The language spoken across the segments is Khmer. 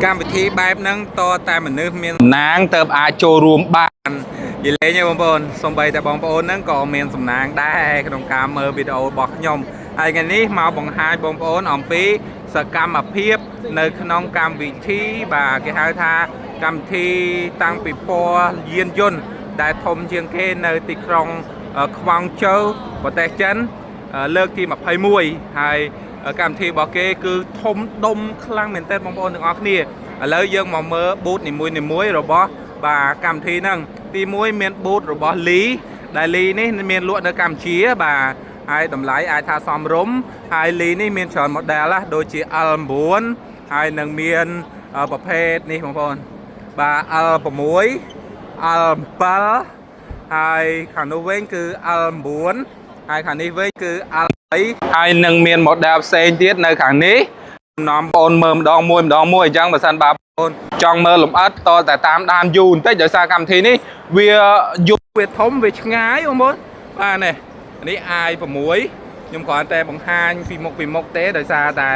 កម្មវិធីបែបហ្នឹងតតែមនុស្សមានសំណាងទៅអាចចូលរួមបាននិយាយលេងទេបងប្អូនសំបីតែបងប្អូនហ្នឹងក៏មានសំណាងដែរក្នុងការមើលវីដេអូរបស់ខ្ញុំហើយថ្ងៃនេះមកបង្ហាញបងប្អូនអំពីសកម្មភាពនៅក្នុងកម្មវិធីបាទគេហៅថាកម្មវិធីតាំងពិព័រណ៍យានយន្តដែលធំជាងគេនៅទីក្រុងខ្វាងជូវប្រទេសចិន លើកទី21ហើយកម្មវិធីរបស់គេគឺធំដុំខ្លាំងមែនទែនបងប្អូនទាំងអស់គ្នាឥឡូវយើងមកមើល booth នីមួយៗរបស់បាទកម្មវិធីហ្នឹងទី1មាន booth របស់លីដែលលីនេះមានលក់នៅកម្ពុជាបាទហើយតម្លៃអាចថាសមរម្យហើយលីនេះមានច្រើន model ណាដូចជា L9 ហើយនឹងមានប្រភេទនេះបងប្អូនបាទ L6 L7 ហើយខាងនោះវិញគឺ L9 ហើយខាងនេះវិញគឺ L3 ហើយនឹងមាន model ផ្សេងទៀតនៅខាងនេះនាំបងអូនមើលម្ដងមួយម្ដងមួយអញ្ចឹងបើសិនបើបងអូនចង់មើលលម្អិតតតែតាមដានយូរបន្តិចដោយសារកម្មវិធីនេះវាយូរវាធំវាឆ្ងាយបងប្អូនបាទនេះនេះ i6 ខ្ញុំគ្រាន់តែបង្ហាញពីមុខពីមុខទេដោយសារតែ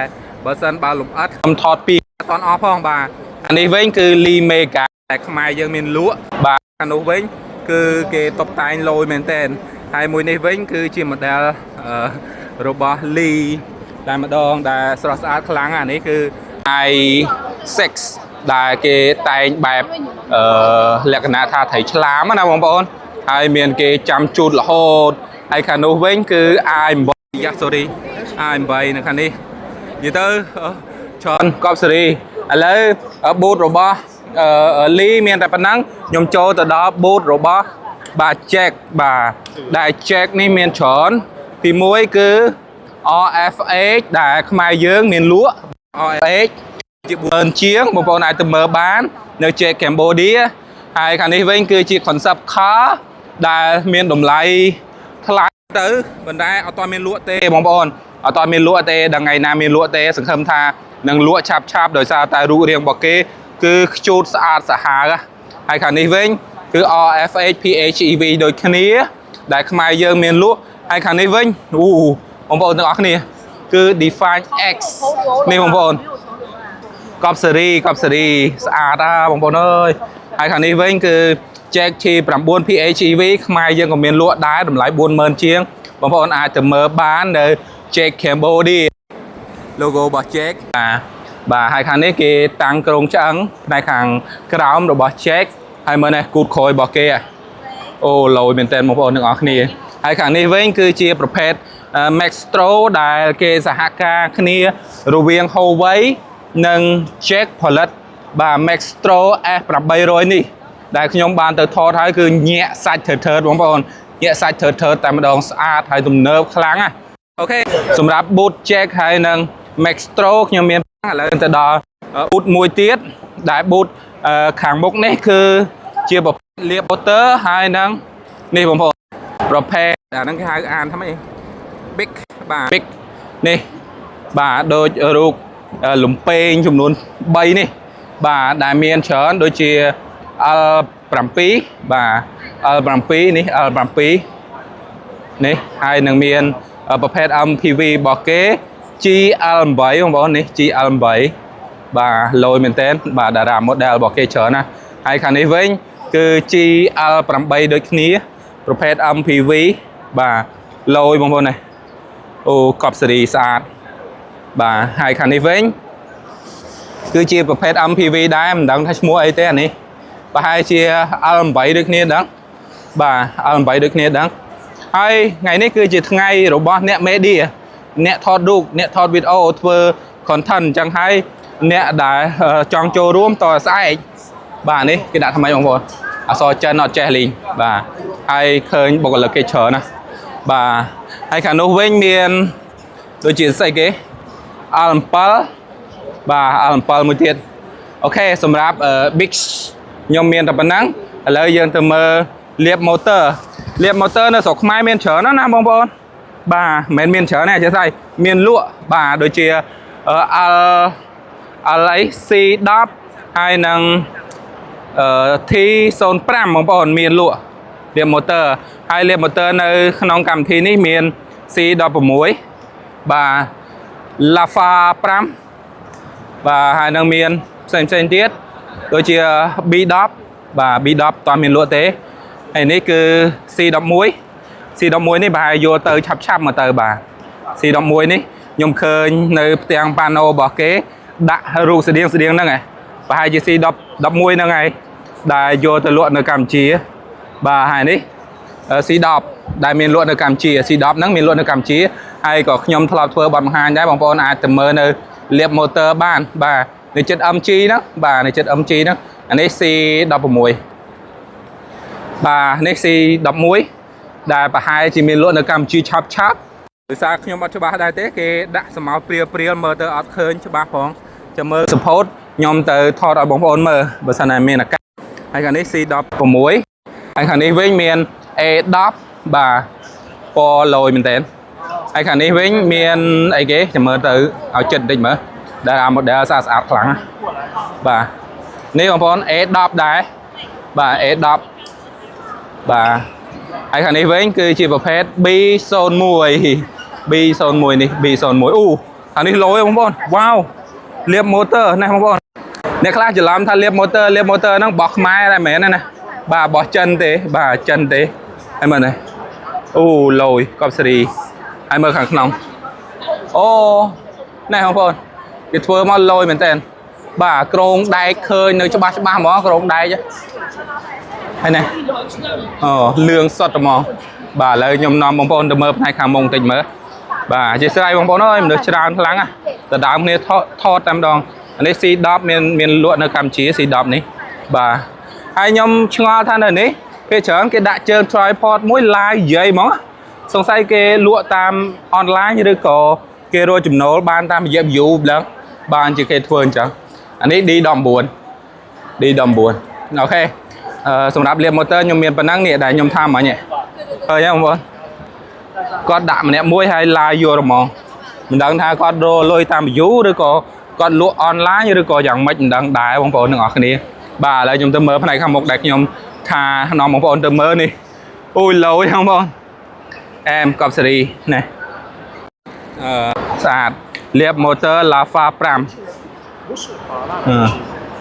បើសិនបើលម្អិតខ្ញុំថតពីអត់តអស់ផងបាទអានេះវិញគឺ Li Mega តែខ្មែរយើងមានលក់បាទខាងនោះវិញគឺគេតុបតែងលយមែនតែនហើយមួយនេះវិញគឺជា model របស់ Li តែម្ដងដែលស្រស់ស្អាតខ្លាំងអានេះគឺ i6 ដែលគេតែងបែបអឺលក្ខណៈថាត្រីឆ្លាមណាបងប្អូនហើយមានគេចាំជូតរហូតហើយខាងនោះវិញគឺ i8 យ៉ា sorry i8 នៅខាងនេះនិយាយទៅច្រើនកប់សេរីឥឡូវ booth របស់លីមានតែប៉ុណ្ណឹងខ្ញុំចូលទៅដល់ booth របស់បាទ JAC បាទដែល JAC នេះមានច្រើនទី1គឺ RFH ដែលខ្មែរយើងមានលក់ RFH ជា4ជាងបងប្អូនអាចទៅមើលបាន នៅ JAC Cambodia ហើយខាងនេះវិញគឺជា concept car ដែលមានតម្លៃថ្លៃទៅប៉ុន្តែអត់ទាន់មានលក់ទេបងប្អូនអត់ទាន់មានលក់ទេដល់ថ្ងៃណាមានលក់ទេសង្ឃឹមថានឹងលក់ឆាប់ឆាប់ដោយសារតែរូបរាងរបស់គេគឺខ្ជូតស្អាតសាហាវហើយខាងនេះវិញគឺ RFH PHEV ដូចគ្នា ដែលខ្មែរយើងមានលក់ហើយខាងនេះវិញអូបងប្អូនទាំងអស់គ្នាគឺ Define X នេះបងប្អូនកប់សេរីកប់សេរីស្អាតណាបងប្អូនអើយហើយខាងនេះវិញគឺ JAC T9 PHEV ខ្មែរយើងក៏មានលក់ដែរតម្លៃ40000ជាងបងប្អូនអាចទៅមើលបាននៅ JAC Cambodia logo របស់ JAC បាទបាទហើយខាងនេះគេតាំងក្រងឆ្អឹងផ្នែកខាងក្រោមរបស់ JAC ហើយមើលនេះគូតក្រោយរបស់គេអូឡយមែនតើបងប្អូនទាំងអស់គ្នាហើយខាងនេះវិញគឺជាប្រភេទ Maextro ដែលគេសហការគ្នារវាង Huawei និង JAC ផលិតបាទ Maextro S800 នេះដែលខ្ញុំបានទៅថតហើយគឺញាក់សាច់ធើធើបងប្អូនញាក់សាច់ធើធើតែម្ដងស្អាតហើយទំនើបខ្លាំងណាOK សម្រាប់ booth JAC ហើយនិង Maextro ខ្ញុំមានឥឡូវទៅដល់ booth មួយទៀតដែល booth ខាងមុខនេះគឺជាប្រភេទ Leapmotor ហើយនឹងនេះបងប្អូនប្រភេទអាហ្នឹងគេហៅអានថាម៉េច big បាទ big នេះបាទដូចរូបលំពេងចំនួន3នេះបាទដែលមានច្រើនដូចជា L7 បាទ L7 នេះ L7 នេះហើយនឹងមានប្រភេទ MPV របស់គេ GL8 បងប្អូននេះ GL8 បាទលយមែនតើបាទតារា model របស់គេច្រើនណាស់ហើយខាងនេះវិញគឺ GL8 ដូចគ្នា ប្រភេទ MPV បាទលយបងប្អូននេះអូកប់សេរីស្អាតបាទហើយខាងនេះវិញគឺជាប្រភេទ MPV ដែរមិនដឹងថាឈ្មោះអីទេអានេះប្រហែលជា L8 ដូចគ្នាដឹងបាទ L8 ដូចគ្នាដឹងហើយថ្ងៃនេះគឺជាថ្ងៃរបស់អ្នក media អ្នកថតរូបអ្នកថតវីដេអូធ្វើ content អញ្ចឹងហើយអ្នកដែលចង់ចូលរួមតស្អែកបាទនេះគេដាក់ថ្មីបងប្អូនអក្សរចិនអត់ចេះលីងបាទហើយឃើញបុគ្គលិកគេច្រើនណាស់បាទហើយខាងនោះវិញមានដូចជាស្អីគេ L7 បាទ L7 មួយទៀត OK សម្រាប់ Big ខ្ញុំមានតែប៉ុណ្ណឹងឥឡូវយើងទៅមើល Leapmotor Leapmotor នៅស្រុកខ្មែរមានច្រើនណាស់ណាបងប្អូនបាទមិនមែនមានច្រើនទេអធិស្ឋានមានលក់បាទដូចជា L L អី C10 ហើយនឹងT05 បងប្អូនមានលក់ Leapmotor ហើយ Leapmotor នៅក្នុងកម្មវិធីនេះមាន C16 បាទ Lafa 5បាទហើយនឹងមាន ផ្សេងផ្សេងទៀតដូចជា B10 បាទ B10 តើមានលក់ទេហើយនេះគឺ C11 C11 នេះប្រហែលយកទៅឆាប់ឆាប់មកទៅបាទ C11 នេះខ្ញុំឃើញនៅផ្ទាំងប៉ាណូរបស់គេដាក់រូបស្តៀងស្តៀងហ្នឹងឯងប្រហែលជា C10 11ហ្នឹងឯងដែលយកទៅលក់នៅកម្ពុជាបាទហើយនេះ C10 ដែលមានលក់នៅកម្ពុជា C10 ហ្នឹងមានលក់នៅកម្ពុជាហើយក៏ខ្ញុំធ្លាប់ធ្វើបទបង្ហាញដែរបងប្អូនអាចទៅមើលនៅលៀប motor បានបាទនៅចិត្ត MG ហ្នឹងបាទនៅចិត្ត MG ហ្នឹងអានេះ C16 បាទនេះ C11 ដែលប្រហែលជាមានលក់នៅកម្ពុជាឆាប់ឆាប់ដោយសារខ្ញុំអត់ច្បាស់ដែរទេគេដាក់សមោព្រាលព្រាលមើលទៅអត់ឃើញច្បាស់ផងចាំមើល support ខ្ញុំទៅថតឲ្យបងប្អូនមើលបើសិនណាមានឱកាសហើយខាងនេះ C16 ហើយខាងនេះវិញមាន A10 បាទពណ៌លយមែនតើហើយខាងនេះវិញមានអីគេចាំមើលទៅឲ្យចិត្តបន្តិចមើលដែលអា model ស្អាតស្អាតខ្លាំងណាស់បាទនេះបងប្អូន A10 ដែរបាទ A10 បាទហើយខាងនេះវិញគឺជាប្រភេទ B01 B01 នេះ B01 អូខាងនេះលយបងប្អូនវ៉ាវ Leapmotor ណាបងប្អូនអ្នកខ្លះច្រឡំថា Leapmotor Leapmotor ហ្នឹងបោះខ្មែរតែមែនទេណាបាទបោះចិនទេបាទចិនទេហើយមើលនេះអូលយកប់សេរីហើយមើលខាងក្នុងអូណែបងប្អូនគេធ្វើមកលយមែនតើបាទក្រងដែកឃើញនៅច្បាស់ច្បាស់ហ្មងក្រងដែកហើយនេះអូលឿងសុតហ្មងបាទឥឡូវខ្ញុំនាំបងប្អូនទៅមើលផ្នែកខាងមុខបន្តិចមើលបាទអធិស្ឋានបងប្អូនអើយមនុស្សច្រើនខ្លាំងណាស់ទៅដើមគ្នាថតថតតែម្ដងអានេះ C10 មានមានលក់នៅកម្ពុជា C10 នេះបាទហើយខ្ញុំឆ្ងល់ថានៅនេះពេលច្រើនគេដាក់ជើង tripod មួយ live និយាយហ្មងសង្ស័យគេលក់តាម online ឬក៏គេរកចំណូលបានតាមរយៈ view ឡើងបានជាគេធ្វើអញ្ចឹងអានេះ D19 D19 OK អឺសម្រាប់ Leapmotor ខ្ញុំមានប៉ុណ្ណឹងនេះដែលខ្ញុំថាមិញឃើញទេបងប្អូនគាត់ដាក់ម្នាក់មួយហើយ live យករហ្មងមិនដឹងថាគាត់រកលុយតាម view ឬក៏គាត់លក់ online ឬក៏យ៉ាងម៉េចមិនដឹងដែរបងប្អូនទាំងអស់គ្នាបាទឥឡូវខ្ញុំទៅមើលផ្នែកខាងមុខដែលខ្ញុំថានាំបងប្អូនទៅមើលនេះអូយឡូយបងប្អូនអែមកប់សេរីនេះអឺស្អាត Leapmotor Lafa 5 不是把蜡笔，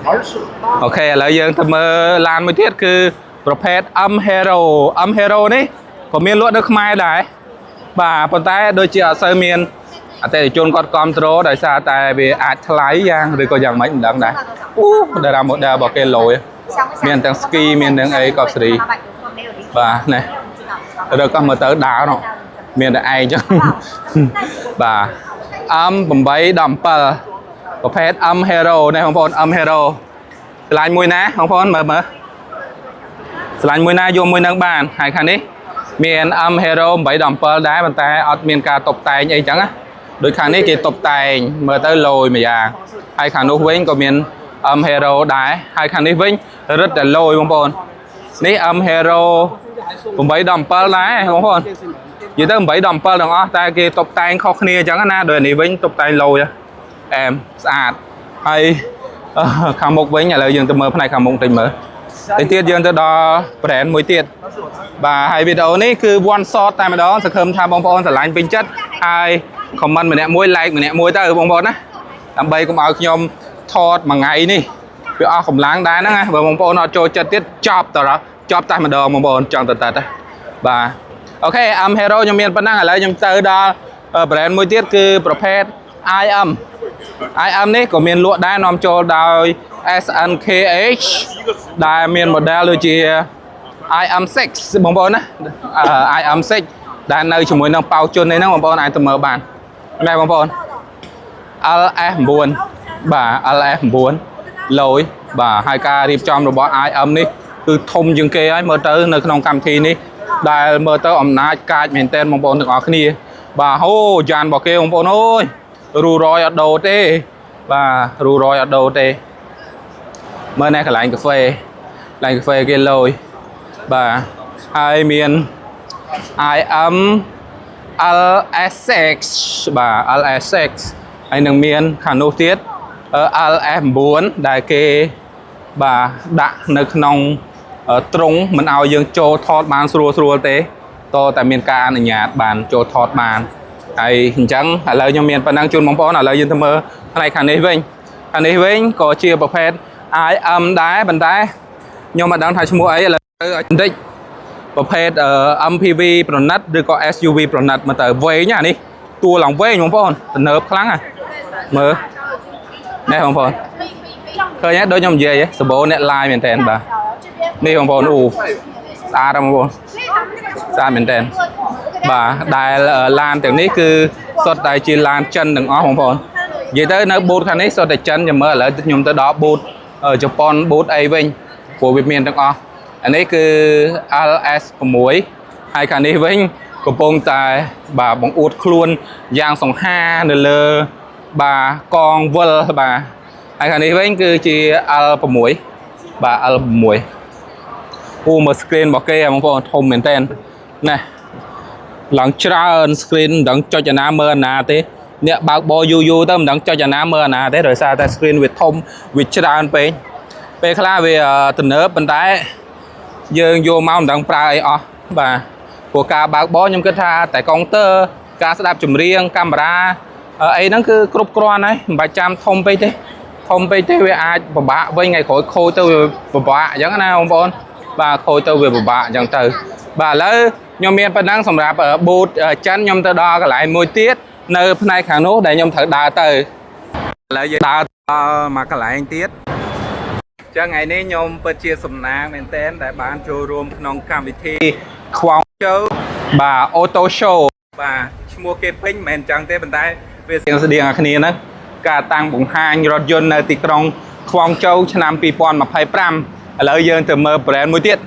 而是拉 OK ឥឡូវយើងទៅមើលឡានមួយទៀតគឺប្រភេទ M Hero M Hero នេះក៏មានលក់នៅខ្មែរដែរបាទប៉ុន្តែដូចជាអត់សូវមានអតិថិជនគាត់គ្រប់គ្រងដោយសារតែវាអាចថ្លៃយ៉ាងឬក៏យ៉ាងម៉េចមិនដឹងដែរអូតារា model របស់គេលយ មានទាំង ski មានទាំងអីកប់សេរីបាទនេះឬក៏មើលទៅដើរនោះមានតែឯងចឹង បាទ M 817ប្រភេទ M Hero នេះបងប្អូន M Hero ឆ្លាញ់មួយណាបងប្អូនមើលមើលឆ្លាញ់មួយណាយកមួយនឹងបានហើយខាងនេះមាន M Hero 817ដែរប៉ុន្តែអត់មានការតុបតែងអីចឹងណាដូចខាងនេះគេតុបតែងមើលទៅលយមួយយ៉ាងហើយខាងនោះវិញក៏មាន M Hero ដែរហើយខាងនេះវិញរឹតតែលយបងប្អូននេះ M Hero 817ដែរបងប្អូននិយាយទៅ817ទាំងអស់តែគេតុបតែងខុសគ្នាអញ្ចឹងណាដោយនេះវិញតុបតែងលយអែមស្អាតហើយអឺខាងមុខវិញឥឡូវយើងទៅមើលផ្នែកខាងមុខបន្តិចមើលតិចទៀតយើងទៅដល់ brand មួយទៀតបាទហើយវីដេអូនេះគឺ one shot តែម្ដងសង្ឃឹមថាបងប្អូនស្រឡាញ់ពេញចិត្តហើយ comment ម្នាក់មួយ like ម្នាក់មួយទៅបងប្អូនណាដើម្បីកុំឲ្យខ្ញុំថតមួយថ្ងៃនេះវាអស់កម្លាំងដែរហ្នឹងណាបើបងប្អូនអត់ចូលចិត្តទៀតចប់តរចប់តែម្ដងបងប្អូនចង់ទៅតែទៅបាទ OK M Hero ខ្ញុំមានប៉ុណ្ណឹងឥឡូវខ្ញុំទៅដល់ brand មួយទៀតគឺប្រភេទ IM IM នេះក៏មានលក់ដែរនាំចូលដោយ SNKH ដែលមាន model ដូចជា IM6 បងប្អូនណា IM6 ដែលនៅជាមួយនឹងប៉ៅជុននេះហ្នឹងបងប្អូនអាចទៅមើលបានណែបងប្អូន LS9 បាទ LS9 លយបាទហើយការរៀបចំរបស់ IM នេះគឺធំជាងគេហើយមើលទៅនៅក្នុងកម្មវិធីនេះដែលមើលទៅអំណាចកាចមែនទែនបងប្អូនទាំងអស់គ្នាបាទហូយ៉ានរបស់គេបងប្អូនអើយរូរយអត់ដូរទេបាទរូរយអត់ដូរទេមើលណែកន្លែងកាហ្វេកន្លែងកាហ្វេគេលយបាទហើយមាន IM LS6 បាទ LS6 ហើយនឹងមានខាងនោះទៀត LS9 ដែលគេបាទដាក់នៅក្នុងទ្រុងមិនឲ្យយើងចូលថតបានស្រួលស្រួលទេតតែមានការអនុញ្ញាតបានចូលថតបានហើយអញ្ចឹងឥឡូវខ្ញុំមានប៉ុណ្ណឹងជូនបងប្អូនឥឡូវយើងទៅមើលផ្នែកខាងនេះវិញ អានេះវិញក៏ជាប្រភេទ IM ដែរប៉ុន្តែខ្ញុំមិនដឹងថាឈ្មោះអីឥឡូវឲ្យបន្តិចប្រភេទ MPV ប្រណិតឬក៏ SUV ប្រណិតមកទៅវែងណានេះតួឡើងវែងបងប្អូនទំនើបខ្លាំងណាមើលនេះបងប្អូនឃើញទេដូចខ្ញុំនិយាយហ៎សបោអ្នក live មែនតើបាទនេះបងប្អូនអូស្អាតណាស់បងប្អូនស្អាតមែនតើបាទដែលឡានទាំងនេះគឺសុទ្ធតែជាឡានចិនទាំងអស់បងប្អូននិយាយទៅនៅបូតខាងនេះសុទ្ធតែចិនចាំមើលឥឡូវខ្ញុំទៅដល់បូតជប៉ុនបូតអីវិញព្រោះវាមានទាំងអស់អានេះគឺ LS6 ហើយខាងនេះវិញកំពុងតែបាទបង្អួតខ្លួនយ៉ាងសង្ហានៅលើបាទកងវិលបាទហើយខាងនេះវិញគឺជា L6 បាទ L6 អូមើល screen របស់គេបងប្អូនធំមែនតើណាឡើងច្រើន screen មិនដឹងចុចអាណាមើលអាណាទេអ្នកបើកបរយូរយូរទៅមិនដឹងចុចអាណាមើលអាណាទេដោយសារតែ screen វាធំវាច្រើនពេកពេលខ្លះវាទំនើបប៉ុន្តែយើងយកមកមិនដឹងប្រើអីអស់បាទព្រោះការបើកបរខ្ញុំគិតថាតែកុងទ័រការស្ដាប់ចម្រៀងកាមេរ៉ាអីហ្នឹងគឺគ្រប់គ្រាន់ហើយមិនបាច់ចាំធំពេកទេធំពេកទេវាអាចពិបាកវិញថ្ងៃក្រោយខូចទៅវាពិបាកអញ្ចឹងណាបងប្អូនបាទខូចទៅវាពិបាកអញ្ចឹងទៅបាទឥឡូវខ្ញុំមានប៉ុណ្ណឹងសម្រាប់បូតចិនខ្ញុំទៅដល់កន្លែងមួយទៀតនៅផ្នែកខាងនោះដែលខ្ញុំត្រូវដើរទៅឥឡូវយើងដើរដល់មកកន្លែងទៀតចឹងថ្ងៃនេះខ្ញុំពិតជាសំណាងមែនទែនដែលបានចូលរួមក្នុងកម្មវិធីខ្វងជោបាទ Auto Show បាទឈ្មោះគេពេញមិនមែនចឹងទេប៉ុន្តែវាស្តៀងៗគ្នាហ្នឹងការតាំងបង្ហាញរថយន្តនៅទីក្រុងខ្វងជោឆ្នាំ2025ឥឡូវយើងទៅមើល brand មួយទៀត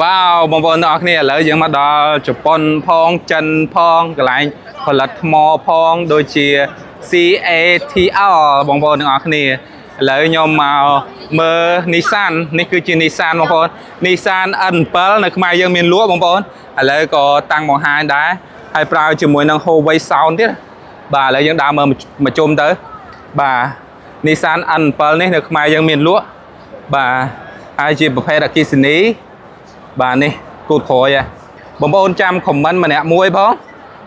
វ៉ាវបងប្អូនទាំងអស់គ្នាឥឡូវយើងមកដល់ជប៉ុនផងចិនផងកន្លែងផលិតថ្មផងដូចជា CATL បងប្អូនទាំងអស់គ្នាឥឡូវខ្ញុំមកមើល Nissan នេះគឺជា Nissan បងប្អូន Nissan N7 នៅខ្មែរយើងមានលក់បងប្អូនឥឡូវក៏តាំងបង្ហាញដែរហើយប្រើជាមួយនឹង Huawei Sound ទៀតបាទឥឡូវយើងដើរមើលមកជុំទៅបាទ Nissan N7 នេះនៅខ្មែរយើងមានលក់បាទហើយជាប្រភេទអគ្គិសនី បាទនេះគូតក្រោយហ៎បងប្អូនចាំ comment ម្នាក់មួយផង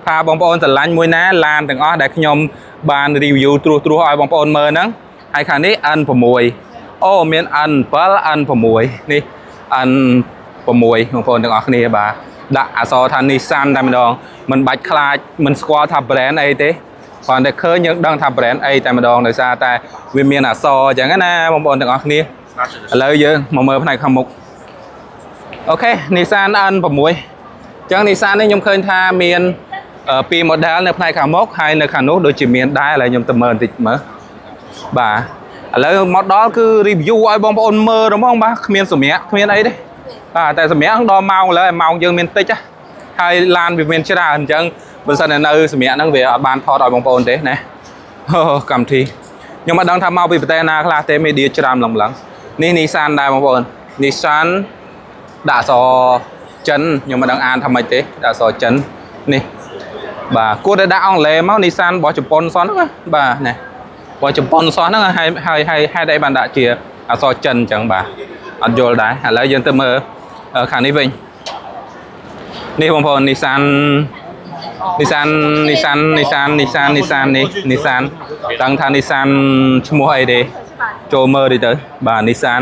ថាបងប្អូនស្រឡាញ់មួយណាឡានទាំងអស់ដែលខ្ញុំបាន review ត្រួសត្រាសឲ្យបងប្អូនមើលហ្នឹងហើយខាងនេះ N6 អូមាន N7 N6 នេះ N6 បងប្អូនទាំងអស់គ្នាបាទដាក់អក្សរថា Nissan តែម្ដងមិនបាច់ខ្លាចមិនស្គាល់ថា brand អីទេគ្រាន់តែឃើញយើងដឹងថា brand អីតែម្ដងដោយសារតែវាមានអក្សរអញ្ចឹងណាបងប្អូនទាំងអស់គ្នាឥឡូវយើងមកមើលផ្នែកខាងមុខ OK Nissan N6 អញ្ចឹង Nissan នេះខ្ញុំឃើញថាមានពីរ model នៅផ្នែកខាងមុខហើយនៅខាងនោះដូចជាមានដែរឥឡូវខ្ញុំទៅមើលបន្តិចមើលបាទឥឡូវមកដល់គឺ review ឲ្យបងប្អូនមើលហ្មងបាទគ្មានសម្រាប់គ្មានអីទេបាទតែសម្រាប់ដល់ម៉ោងឥឡូវឲ្យម៉ោងយើងមានតិចហើយឡានវាមានច្រើនអញ្ចឹងបើសិនតែនៅសម្រាប់ហ្នឹងវាអត់បានថតឲ្យបងប្អូនទេណាអូកម្មវិធីខ្ញុំអត់ដឹងថាមកពីប្រទេសណាខ្លះទេ media ច្រើនឡើងឡើងនេះ Nissan ដែរបងប្អូន Nissan ដាក់អក្សរចិនខ្ញុំមិនដឹងអានថាម៉េចទេដាក់អក្សរចិននេះបាទគួរតែដាក់អង់គ្លេសមក Nissan របស់ជប៉ុនសោះហ្នឹងណាបាទនេះរបស់ជប៉ុនសោះហ្នឹងហើយហើយហើយហេតុអីបានដាក់ជាអក្សរចិនអញ្ចឹងបាទអត់យល់ដែរឥឡូវយើងទៅមើលខាងនេះវិញនេះបងប្អូន Nissan Nissan Nissan Nissan Nissan Nissan នេះ Nissan ដឹងថា Nissan ឈ្មោះអីទេចូលមើលតិចទៅបាទ Nissan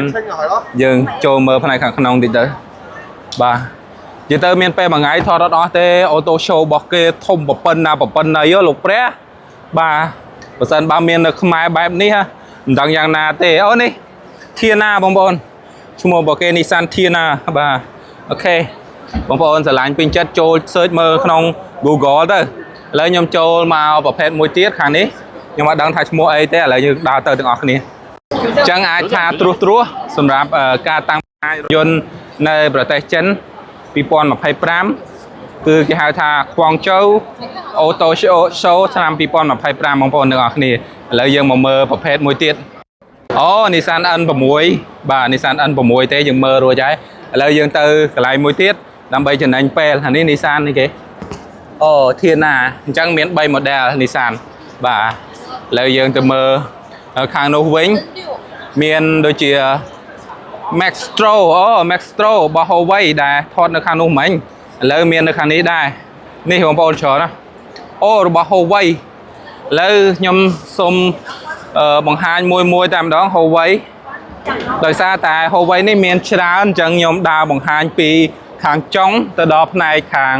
យើងចូលមើលផ្នែកខាងក្នុងតិចទៅបាទនិយាយទៅមានពេលមួយថ្ងៃថតអត់អស់ទេauto show របស់គេធំប្រពន្ធណាប្រពន្ធណីលោកព្រះបាទបើសិនបើមាននៅខ្មែរបែបនេះហ៎មិនដឹងយ៉ាងណាទេអូនេះធានាបងប្អូនឈ្មោះរបស់គេ Nissan ធានាបាទ OK បងប្អូនស្រឡាញ់ពេញចិត្តចូល search មើលក្នុង Google ទៅឥឡូវខ្ញុំចូលមកប្រភេទមួយទៀតខាងនេះខ្ញុំអត់ដឹងថាឈ្មោះអីទេឥឡូវយើងដើរទៅទាំងអស់គ្នា ចឹងអាចថាត្រួសត្រាសសម្រាប់ការតាំងបង្ហាញរថយន្តនៅប្រទេសចិន2025គឺគេហៅថាខ្វងជូ Auto Show ឆ្នាំ2025បងប្អូនទាំងអស់គ្នាឥឡូវយើងមកមើលប្រភេទមួយទៀតអូ Nissan N6 បាទ Nissan N6 ទេយើងមើលរួចហើយឥឡូវយើងទៅកន្លែងមួយទៀតដើម្បីចំណេញពេលអានេះ Nissan នេះគេអូធានាអញ្ចឹងមាន3 model Nissan បាទឥឡូវយើងទៅមើលខាងនោះវិញ មានដូចជា Maextro អូ Maextro របស់ Huawei ដែលថតនៅខាងនោះមិញឥឡូវមាននៅខាងនេះដែរនេះបងប្អូនច្រើនណាអូរបស់ Huawei ឥឡូវខ្ញុំសូម បង្ហាញមួយមួយតែម្ដង Huawei ដោយសារតែ Huawei នេះមានច្រើនអញ្ចឹងខ្ញុំដើរបង្ហាញពីខាងចុងទៅដល់ផ្នែកខាង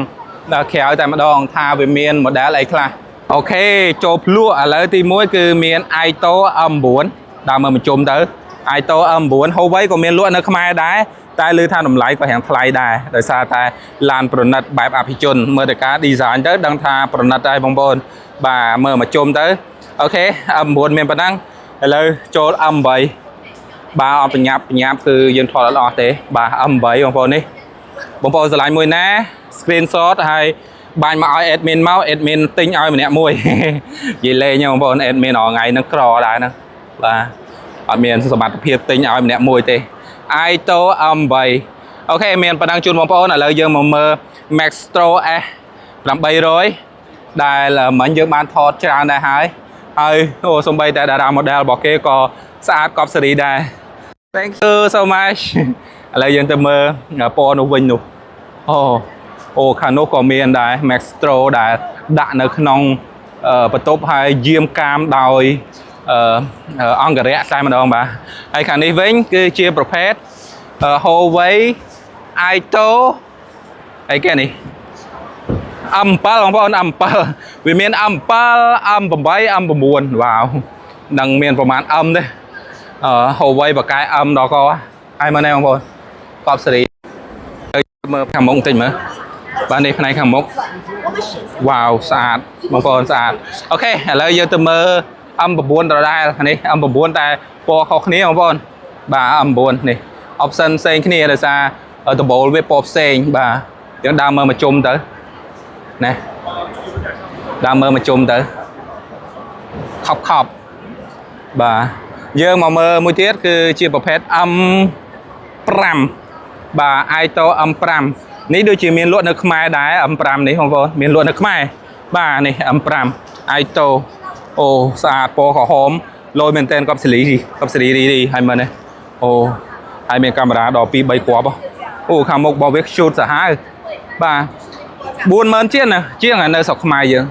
ដល់ក្រៅតែម្ដងថាវាមាន model អីខ្លះOK ចូលភ្លក់ឥឡូវទី1គឺមាន AITO M9 ដើរមើលមួយជុំទៅ AITO M9 Huawei ក៏មានលក់នៅខ្មែរដែរតែឮថាតម្លៃក៏រាងថ្លៃដែរដោយសារតែឡានប្រណិតបែបអភិជនមើលតែការ design ទៅដឹងថាប្រណិតហើយបងប្អូនបាទមើលមួយជុំទៅOK M9 មានប៉ុណ្ណឹងឥឡូវចូល M8 បាទអត់បញ្ញាប់បញ្ញាប់គឺយើងថតអត់អស់ទេបាទ M8 បងប្អូននេះបងប្អូនស្រឡាញ់មួយណា screenshot ហើយបាញ់មកឲ្យ admin មក admin ទិញឲ្យម្នាក់មួយ និយាយលេងបងប្អូន admin រាល់ថ្ងៃហ្នឹងក្រដែរហ្នឹងបាទអត់មានសមត្ថភាពទិញឲ្យម្នាក់មួយទេ AITO M8 OK មានប៉ុណ្ណឹងជូនបងប្អូនឥឡូវយើងមកមើល Maextro S 800ដែលមិញយើងបានថតច្រើនដែរហើយហើយអូសំបីតែតារា model របស់គេក៏ស្អាតកប់សេរីដែរ Thank you so much. ឥឡូវយើងទៅមើលពណ៌នោះវិញនោះអូអូខាងនោះក៏មានដែរ Maextro ដែលដាក់នៅក្នុងអឺបន្ទប់ហើយយាមកាមដោយអឺអង្គរៈតែម្ដងបាទហើយខាងនេះវិញគឺជាប្រភេទ Huawei AITO អីគេនេះ M7 បងប្អូន M7 វាមាន M7 M8 M9 វ៉ាវនឹងមានប្រហែល M ទេអឺ Huawei បកែ M ដល់កហើយមើលនេះបងប្អូនកប់សេរីទៅមើលខាងមុខបន្តិចមើលបាទនេះផ្នែកខាងមុខវ៉ាវស្អាតបងប្អូនស្អាត OK ឥឡូវយើងទៅមើល M9 ដដែលនេះ M9 តែពណ៌ខុសគ្នាបងប្អូនបាទ M9 នេះ option ផ្សេងគ្នាដោយសារដំបូលវាពណ៌ផ្សេងបាទយើងដើរមើលមកជុំទៅណាដើរមើលមកជុំទៅខប់ខប់បាទយើងមកមើលមួយទៀតគឺជាប្រភេទ M5 បាទ AITO M5 នេះដូចជាមានលក់នៅខ្មែរដែរ M5 នេះបងប្អូនមានលក់នៅខ្មែរបាទនេះ M5 AITO អូស្អាតពណ៌ក្រហមលយមែនតើកប់សេលីកប់សេរីរីរីហើយមើលនេះអូហើយមានកាមេរ៉ាដល់2 3គ្រាប់អូខាងមុខរបស់វាខ្ជូតសាហាវបាទ40000ជាងណាជាងនៅស្រុកខ្មែរយើង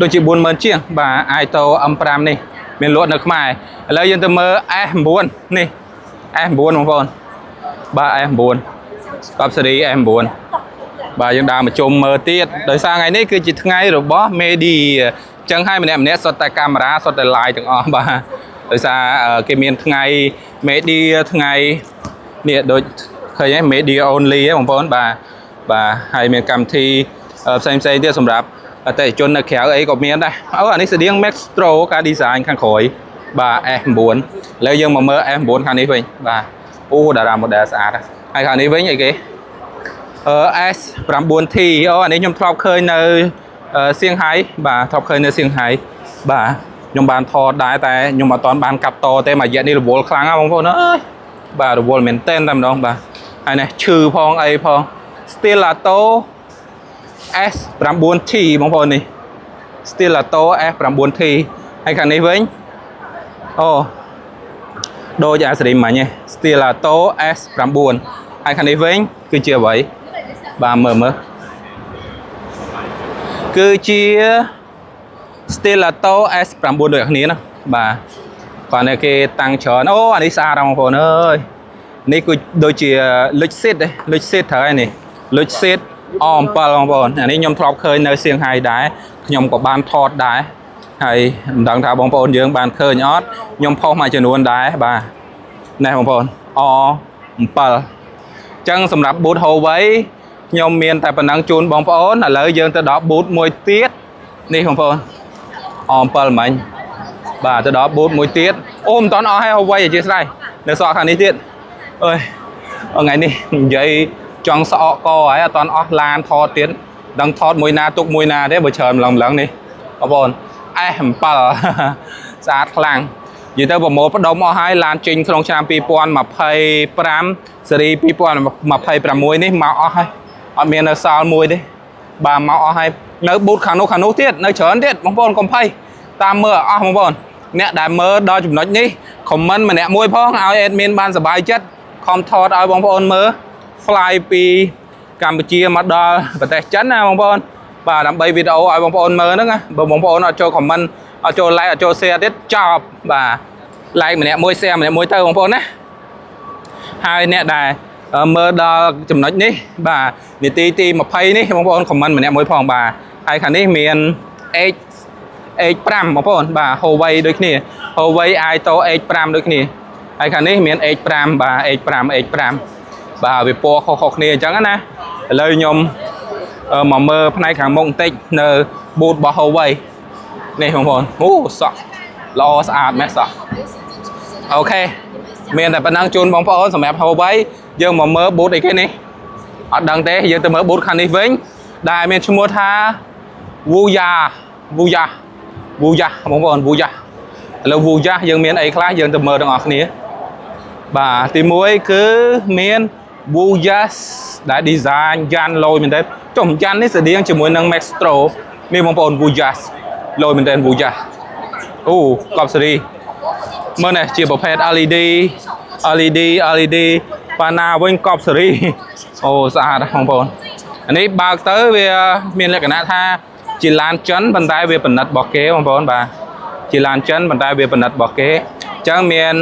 ដូចជា40000ជាងបាទ AITO M5 នេះមានលក់នៅខ្មែរឥឡូវយើងទៅមើល S9 នេះ S9 បងប្អូនបាទ S9 កប់សេរី S9 បាទយើងដើរមកជុំមើលទៀតដោយសារថ្ងៃនេះគឺជាថ្ងៃរបស់ media អញ្ចឹងហើយម្នាក់ម្នាក់សុទ្ធតែកាមេរ៉ាសុទ្ធតែ live ទាំងអស់បាទដោយសារគេមានថ្ងៃ media ថ្ងៃនេះដូចឃើញហើយ media only ហ៎បងប្អូនបាទបាទហើយមានកម្មវិធីផ្សេងផ្សេងទៀតសម្រាប់អតិថិជននៅក្រៅអីក៏មានដែរអូអានេះស្តៀង Maextro ការ design ខាងក្រោយបាទ S9 ឥឡូវយើងមកមើល S9 ខាងនេះវិញបាទអូតារា model ស្អាតហើយខាងនេះវិញអីគេអឺ S9T អូអានេះខ្ញុំធ្លាប់ឃើញនៅសៀងហៃបាទធ្លាប់ឃើញនៅសៀងហៃបាទខ្ញុំបានថតដែរតែខ្ញុំអត់ទាន់បានកាត់តទេមួយរយៈនេះរវល់ខ្លាំងណាស់បងប្អូនអើយបាទរវល់មែនតែនតែម្ដងបាទហើយនេះឈឺផងអីផង Stelato S9T បងប្អូននេះ Stelato S9T ហើយខាងនេះវិញអូដូចអាសេរីមិញឯង Stelato S9 ហើយខាងនេះវិញគឺជាអ្វីបាទមើលមើលគឺជា Stelato S9 ដូចគ្នាណាបាទគាត់នេះគេតាំងច្រើនអូអានេះស្អាតបងប្អូនអើយនេះគឺដូចជា Luxeed ទេ Luxeed ត្រូវហើយនេះ Luxeed អ7បងប្អូនអានេះខ្ញុំធ្លាប់ឃើញនៅសៀងហៃដែរខ្ញុំក៏បានថតដែរហើយមិនដឹងថាបងប្អូនយើងបានឃើញអត់ខ្ញុំផុសមួយចំនួនដែរបាទនេះបងប្អូនអ7ចឹងសម្រាប់ booth Huawei ខ្ញុំមានតែប៉ុណ្ណឹងជូនបងប្អូនឥឡូវយើងទៅដល់ booth មួយទៀតនេះបងប្អូនអ7មិញបាទទៅដល់ booth មួយទៀតអូមិនតាន់អស់ហើយ Huawei អធិស្ឋាននៅសក់ខាងនេះទៀតអើយថ្ងៃនេះនិយាយចង់ស្អកកហើយអត់តាន់អស់ឡានថតទៀតដឹងថតមួយណាទុកមួយណាទេបើច្រើនម្លងម្លងនេះបងប្អូន S7 ស្អាតខ្លាំងនិយាយទៅប្រមូលផ្ដុំអស់ហើយឡានចេញក្នុងឆ្នាំ2025ស៊េរី2026នេះមកអស់ហើយអត់មាននៅសល់មួយទេបាទមកអស់ហើយនៅ booth ខាងនោះខាងនោះទៀតនៅច្រើនទៀតបងប្អូនកុំភ័យតាមមើលអស់បងប្អូនអ្នកដែលមើលដល់ចំណុចនេះ comment ម្នាក់មួយផងឲ្យ admin បានសប្បាយចិត្តខំថតឲ្យបងប្អូនមើល fly ពីកម្ពុជាមកដល់ប្រទេសចិនណាបងប្អូនបាទដើម្បីវីដេអូឲ្យបងប្អូនមើលហ្នឹងណាបើបងប្អូនអត់ចូល comment អត់ចូល like អត់ចូល share ទៀតចប់បាទ like ម្នាក់មួយ share ម្នាក់មួយទៅបងប្អូនណាហើយអ្នកដែលមើលដល់ចំណុចនេះបាទនាទីទី20នេះបងប្អូន comment ម្នាក់មួយផងបាទហើយខាងនេះមាន H H5 បងប្អូនបាទ Huawei ដូចគ្នា Huawei AITO H5 ដូចគ្នាហើយខាងនេះមាន H5 បាទ H5 H5 បាទវាពណ៌ខុសៗគ្នាអញ្ចឹងណាឥឡូវខ្ញុំមកមើលផ្នែកខាងមុខបន្តិចនៅ booth របស់ Huawei នេះបងប្អូនអូសក់ល្អស្អាតមែនសក់OK មានតែប៉ុណ្ណឹងជូនបងប្អូនសម្រាប់ Huawei យើងមកមើល booth អីគេនេះអត់ដឹងទេយើងទៅមើល booth ខាងនេះវិញដែលមានឈ្មោះថា Voyah Voyah Voyah បងប្អូន Voyah ឥឡូវ Voyah យើងមានអីខ្លះយើងទៅមើលទាំងអស់គ្នាបាទទី1គឺមាន Voyah ដែល design យ៉ាន់លយមែនទេចុះយ៉ាន់នេះស្តៀងជាមួយនឹង Maextro នេះបងប្អូន Voyah លយមែនទេ Voyah អូកប់សេរីមើលនេះជាប្រភេទ LED LED LED ប៉ាណាវិញកប់សេរីអូស្អាតណាស់បងប្អូនអានេះបើកទៅវាមានលក្ខណៈថាជាឡានចិនប៉ុន្តែវាផលិតរបស់គេបងប្អូនបាទជាឡានចិនប៉ុន្តែវាផលិតរបស់គេអញ្ចឹងមាន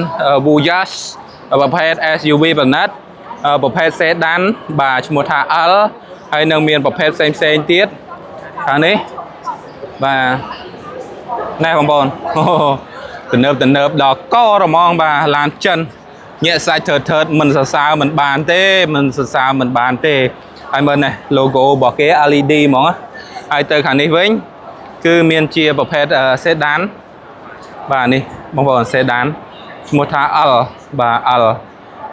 Voyah ប្រភេទ SUV ផលិតប្រភេទ sedan បាទឈ្មោះថា L ហើយនឹងមានប្រភេទផ្សេងផ្សេងៗទៀតខាងនេះបាទណែបងប្អូនអូទំនើបទំនើបដល់ករហ្មងបាទឡានចិនញាក់សាច់ថើថើតមិនសរសើរមិនបានទេមិនសរសើរមិនបានទេហើយមើលនេះ logo របស់គេ LED ហ្មងហើយទៅខាងនេះវិញគឺមានជាប្រភេទ sedan បាទនេះបងប្អូន sedan ឈ្មោះថា L បាទ L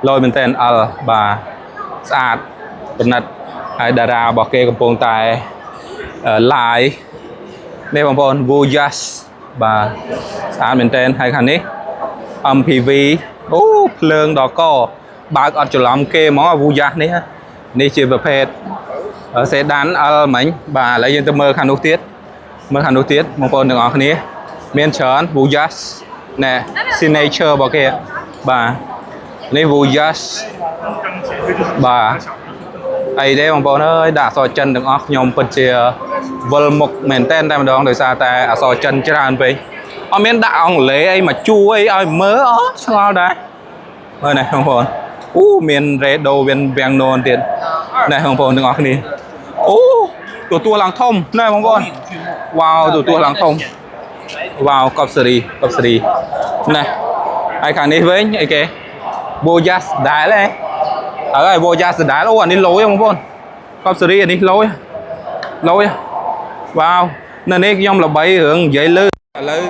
លយមែនតើ L បាទស្អាតពិនិត្យហើយតារារបស់គេកំពុងតែ live នេះបងប្អូន Voyah បាទស្អាតមែនតើហើយខាងនេះ MPV អូភ្លើងដល់កបើកអត់ច្រឡំគេហ្មង Voyah នេះនេះជាប្រភេទ sedan L មិញបាទឥឡូវយើងទៅមើលខាងនោះទៀតមើលខាងនោះទៀតបងប្អូនទាំងអស់គ្នា មានច្រើន Voyah ណែ signature របស់គេបាទនេះ Voyah បាទអីទេបងប្អូនអើយដាក់អក្សរចិនទាំងអស់ខ្ញុំពិតជាវិលមុខមែនតែនតែម្ដងដោយសារតែអក្សរចិនច្រើនពេកអត់មានដាក់អង់គ្លេសអីមកជួយឲ្យមើលអស់ឆ្ងល់ដែរមើលនេះបងប្អូនអូមាន Redo មានវាំងននទៀតនេះបងប្អូនទាំងអស់គ្នាអូទទួលឡើងធំណែបងប្អូនវ៉ាវទទួលឡើងធំវ៉ាវកប់សេរីកប់សេរីណែហើយខាងនេះវិញអីគេ Voyah ដែរហ៎ហើយ Voyah ដែរអូអានេះលយបងប្អូនកប់សេរីអានេះលយលយវ៉ាវនៅនេះខ្ញុំល្បីរឿងនិយាយលឺឥឡូវ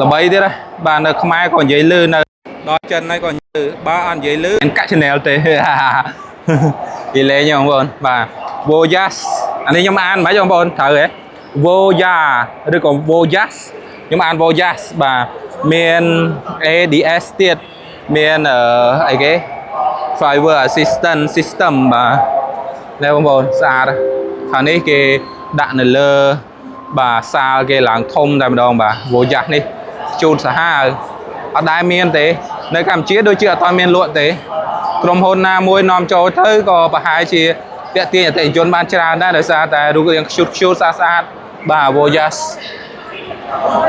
ល្បីទៀតហ៎បាទនៅខ្មែរក៏និយាយលឺនៅដល់ចិនហើយក៏និយាយលឺបើអត់និយាយលឺមិនកាក់ channel ទេ និយាយលេងទេបងប្អូនបាទ Voyah អានេះខ្ញុំអានមិនបងប្អូនត្រូវហ៎ Voyah ឬក៏ Voyah ខ្ញុំអាន Voyah បាទមាន ADS ទៀតមានអឺអីគេ driver assistant system បាទនេះបងប្អូនស្អាតខាងនេះគេដាក់នៅលើបាទសាលគេឡើងធំតែម្ដងបាទ Voyah នេះជូតសាហាវអត់ដែលមានទេ នៅកម្ពុជាដូចជាអត់ទាន់មានលក់ទេ ក្រុមហ៊ុនណាមួយនាំចូលទៅក៏ប្រហែលជាតាក់ទាញអតិថិជនបានច្រើនដែរដោយសារតែរូបរាងខ្ជូតខ្ជូតស្អាតស្អាតបាទ Voyah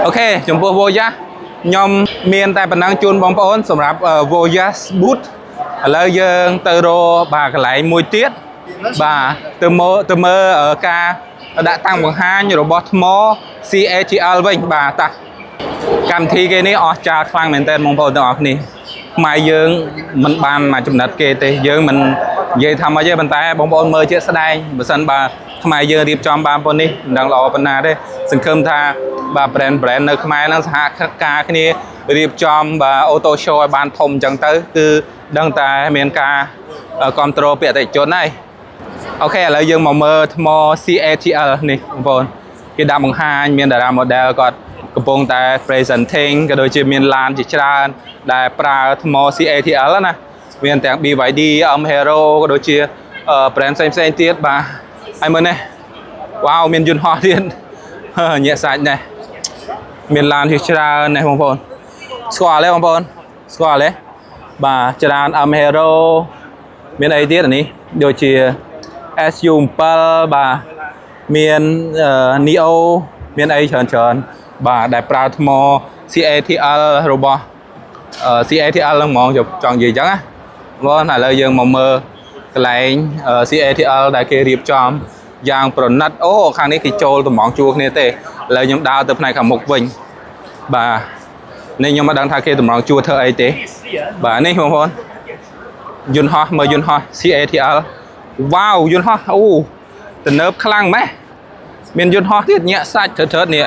OK ចំពោះ Voyah ខ្ញុំមានតែប៉ុណ្ណឹងជូនបងប្អូនសម្រាប់ Voyah booth ឥឡូវយើងទៅរកបាទកន្លែងមួយទៀតបាទទៅមើលទៅមើលការដាក់តាំងបង្ហាញរបស់ថ្ម CATL វិញបាទតាកម្មវិធីគេនេះអស្ចារ្យខ្លាំងមែនទែនបងប្អូនទាំងអស់គ្នាខ្មែរយើងមិនបានមកចំណិតគេទេយើងមិននិយាយថាម៉េចទេប៉ុន្តែបងប្អូនមើលជាក់ស្ដែងបើសិនបើខ្មែរយើងរៀបចំបានប៉ុណ្នេះមិនដឹងល្អប៉ុណ្ណាទេសង្ឃឹមថាបាទ brand brand នៅខ្មែរហ្នឹងសហការគ្នារៀបចំបាទ auto show ឲ្យបានធំអញ្ចឹងទៅគឺដឹងតែមានការគ្រប់គ្រងពីអតិថិជនហើយ OK ឥឡូវយើងមកមើលថ្ម CATL នេះបងប្អូនគេដាក់បង្ហាញមានតារា model គាត់កំពុងតែ presenting ក៏ដូចជាមានឡានជាច្រើនដែលប្រើថ្ម CATL ណាមានទាំង BYD M Hero ក៏ដូចជា brand ផ្សេងផ្សេងៗទៀតបាទហើយមើលនេះវ៉ាវមានយន្តហោះទៀតញាក់សាច់នេះមានឡានជាច្រើននេះបងប្អូនស្គាល់ទេបងប្អូនស្គាល់ទេបាទច្រើន M Hero មានអីទៀតអានេះដូចជា SU7 បាទមាន Neo មានអីច្រើនច្រើន បាទដែលប្រើថ្ម CATL របស់អឺ CATL ហ្នឹងហ្មងចង់និយាយអញ្ចឹងណាបងឥឡូវយើងមកមើលកន្លែង CATL ដែលគេរៀបចំយ៉ាងប្រណិតអូខាងនេះគេចូលតម្រង់ជួរគ្នាទេឥឡូវខ្ញុំដើរទៅផ្នែកខាងមុខវិញបាទនេះខ្ញុំមិនដឹងថាគេតម្រង់ជួរធ្វើអីទេ បាទនេះបងប្អូនយន្តហោះមើលយន្តហោះ CATL វ៉ាវយន្តហោះអូទំនើបខ្លាំងម៉េះមានយន្តហោះទៀតញាក់សាច់ត្រើតៗនេះ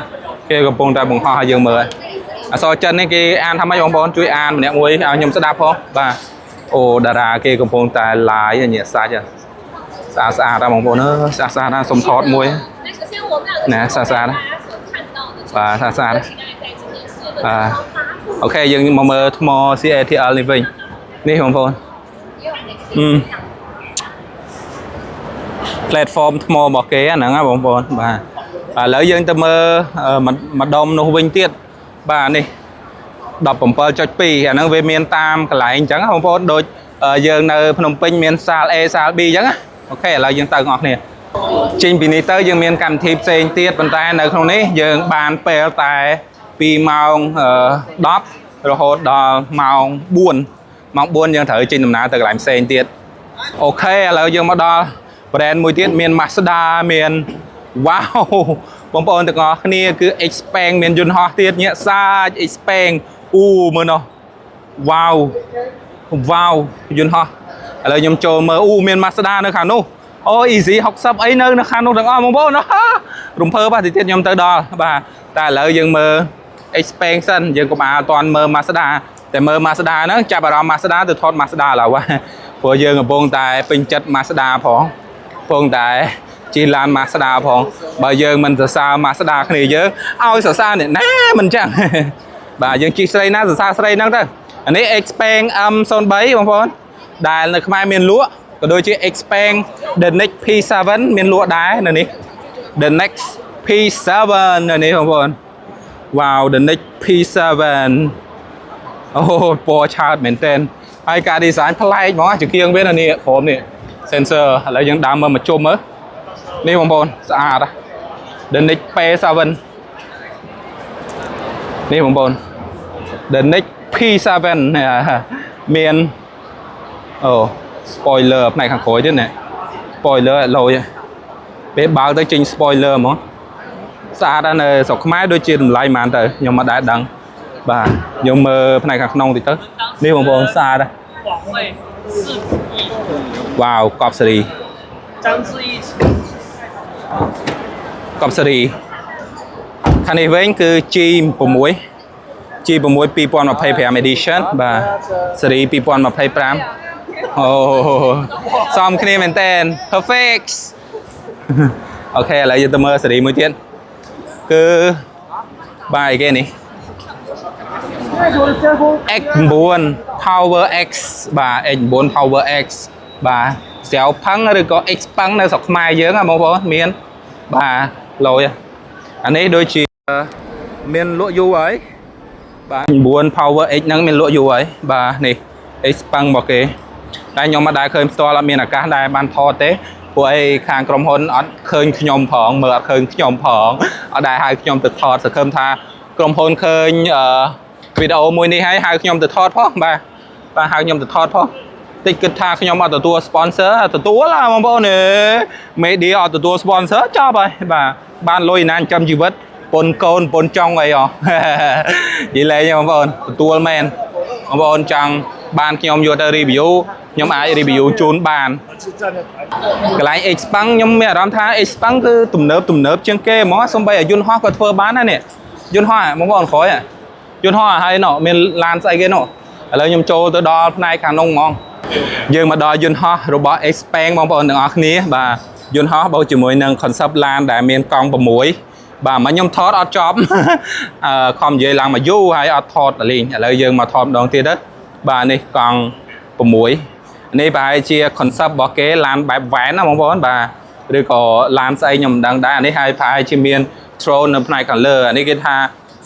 គេកំពុងតែបង្ហោះឲ្យយើងមើលអក្សរចិននេះគេអានថាម៉េចបងប្អូនជួយអានម្នាក់មួយឲ្យខ្ញុំស្ដាប់ផងបាទអូតារាគេកំពុងតែ live ញាក់សាច់ស្អាតស្អាតណាស់បងប្អូនអើយស្អាតស្អាតណាស់សុំថតមួយ 那首先我们两个那莎莎呢大家所看到的 បាទសាសា 这是刚才在今年四月份刚刚发布 OK យើងមកមើលថ្ម CATL នេះវិញនេះបងប្អូន អឺ platform ថ្មរបស់គេហ្នឹងណាបងប្អូនបាទឥឡូវយើងទៅមើលអឺម្ដុំនោះវិញទៀតបាទនេះ17.2អាហ្នឹងវាមានតាមកន្លែងអញ្ចឹងណាបងប្អូនដូចអឺយើងនៅភ្នំពេញមានសាល A សាល B អញ្ចឹងណាOK ឥឡូវយើងទៅបងប្អូនគ្នាចេញពីនេះទៅយើងមានកម្មវិធីផ្សេងទៀតប៉ុន្តែនៅក្នុងនេះយើងបានពេលតែពីម៉ោងអឺ10រហូតដល់ម៉ោង4ម៉ោង4យើងត្រូវចេញដំណើរទៅកន្លែងផ្សេងទៀត OK ឥឡូវយើងមកដល់ brand មួយទៀតមាន Mazda មានវ៉ាវបងប្អូនទាំងអស់គ្នាគឺ Xpeng មានយន្តហោះទៀតញាក់សាច់ Xpeng អូមើលនោះវ៉ាវវ៉ាវយន្តហោះឥឡូវខ្ញុំចូលមើលអូមាន Mazda នៅខាងនោះអូ EC60 អីនៅនៅខាងនោះទាំងអស់បងប្អូន រំភើបបាទតិចទៀតខ្ញុំទៅដល់បាទតែឥឡូវយើងមើល Xpeng សិនយើងកុំអាលទាន់មើល Mazda តែមើល Mazda ហ្នឹងចាប់អារម្មណ៍ Mazda ទៅថត Mazda ឡើយវ៉ាព្រោះយើងកំពុងតែពេញចិត្ត Mazda ផងកំពុងតែជិះឡាន Mazda ផងបើយើងមិនសរសើរ Mazda គ្នាយើងឲ្យសរសើរអ្នកណាមិនចឹង បាទយើងជិះស្រីណាសរសើរស្រីហ្នឹងទៅអានេះ Xpeng M03 បងប្អូនដែលនៅខ្មែរមានលក់ក៏ដូចជា Xpeng The Next P7 មានលក់ដែរនៅនេះ The Next P7 នៅនេះបងប្អូន Wow The Next P7 អូពណ៌ឆើតមែនទែនហើយការ design ប្លែកហ្មងជាគៀងវានៅនេះក្រុមនេះ sensor ឥឡូវយើងដើមមើលមកជុំមើលនេះបងប្អូនស្អាតហ៎ The Next P7 នេះបងប្អូន The Next P7 នេះមានអូ spoiler ផ្នែកខាងក្រោយទៀតនេះ spoiler ឲ្យលយពេលបើកទៅចេញ spoiler ហ្មងស្អាតណាស់នៅស្រុកខ្មែរដូចជាតម្លៃប៉ុន្មានទៅខ្ញុំមិនដែលដឹងបាទខ្ញុំមើលផ្នែកខាងក្នុងតិចទៅនេះបងប្អូនស្អាតណាស់ 广卫四子义， វ៉ាវកប់សេរី 张志毅 កប់សេរីខាងនេះវិញគឺ G6 G6 2025 edition បាទសេរី2025អូសមគ្នាមែនតើ perfect OK ឥឡូវយើងទៅមើលសេរីមួយទៀតគឺបាទអីគេនេះ X9 Power X បាទ X9 Power X បាទស្រាវផឹងឬក៏ X ផឹងនៅស្រុកខ្មែរយើងហ៎បងប្អូនមានបាទលយអានេះដូចជាមានលក់យូរហើយបាទ9 Power X ហ្នឹងមានលក់យូរហើយបាទនេះ X ផឹងរបស់គេតែខ្ញុំមិនដែលឃើញផ្ទាល់អត់មានឱកាសដែលបានថតទេព្រោះអីខាងក្រុមហ៊ុនអត់ឃើញខ្ញុំផងមើលអត់ឃើញខ្ញុំផងអត់ដែលហៅខ្ញុំទៅថតសង្ឃឹមថាក្រុមហ៊ុនឃើញអឺវីដេអូមួយនេះហើយហៅខ្ញុំទៅថតផងបាទបាទហៅខ្ញុំទៅថតផងតិចគិតថាខ្ញុំអត់ទទួល sponsor ទទួលហ่าបងប្អូនអេ media អត់ទទួល sponsor ចប់ហើយបាទបានលុយណាចិញ្ចឹមជីវិតពុនកូនពុនចុងអីហ៎ និយាយលេងទេបងប្អូនទទួលមែនបងប្អូនចង់បានខ្ញុំយកទៅ review ខ្ញុំអាច review ជូនបាន កន្លែង Xpeng ខ្ញុំមានអារម្មណ៍ថា Xpeng គឺទំនើបទំនើបជាងគេហ្មងសំបីឲ្យយន្តហោះក៏ធ្វើបានដែរនេះយន្តហោះបងប្អូនក្រោយយន្តហោះហើយណោះមានឡានស្អីគេណោះឥឡូវខ្ញុំចូលទៅដល់ផ្នែកខាងនោះហ្មងយើងមកដល់យន្តហោះរបស់ Xpeng បងប្អូនទាំងអស់គ្នាបាទយន្តហោះបូកជាមួយនឹង concept ឡានដែលមានកង់6បាទមកខ្ញុំថតអត់ចប់ អឺខំនិយាយឡើងមកយូរហើយអត់ថតលេងឥឡូវយើងមកថតម្ដងទៀតទៅបាទនេះកង់6នេះប្រហែលជា concept របស់គេឡានបែបវ៉ែនណាបងប្អូនបាទឬក៏ឡានស្អីខ្ញុំមិនដឹងដែរអានេះហើយប្រហែលជាមាន drone នៅផ្នែកខាងលើអានេះគេថា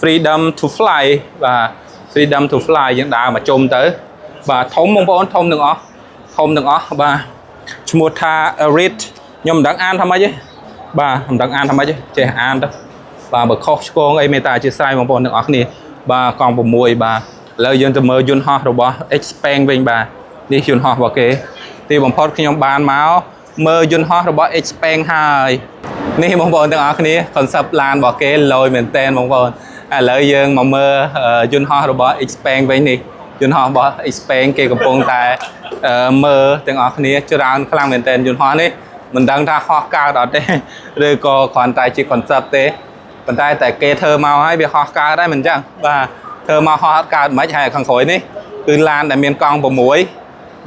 freedom to fly បាទ freedom to fly យើងដើរមកជុំទៅ បាទធំបងប្អូនធំទាំងអស់ធំទាំងអស់បាទឈ្មោះថា Arid ខ្ញុំមិនដឹងអានថាម៉េចទេបាទមិនដឹងអានថាម៉េចទេចេះអានទៅ បាទបើខុសឆ្គងអីមេត្តាអធ្យាស្រ័យបងប្អូនទាំងអស់គ្នាបាទកង់6បាទឥឡូវយើងទៅមើលយន្តហោះរបស់ Xpeng វិញបាទនេះយន្តហោះរបស់គេទីបំផុតខ្ញុំបានមកមើលយន្តហោះរបស់ Xpeng ហើយនេះបងប្អូនទាំងអស់គ្នា concept ឡានរបស់គេលយមែនតែនបងប្អូនឥឡូវយើងមកមើលយន្តហោះរបស់ Xpeng វិញនេះយន្តហោះរបស់ Xpeng គេកំពុងតែមើលទាំងអស់គ្នាច្រើនខ្លាំងមែនតែនយន្តហោះនេះមិនដឹងថាហោះកើតអត់ទេឬក៏គ្រាន់តែជា concept ទេប៉ុន្តែតែគេធ្វើមកហើយវាហោះកើតដែរមិនអញ្ចឹងបាទធ្វើមកហោះអត់កើតមិនហើយខាងក្រោយនេះគឺឡានដែលមានកង់6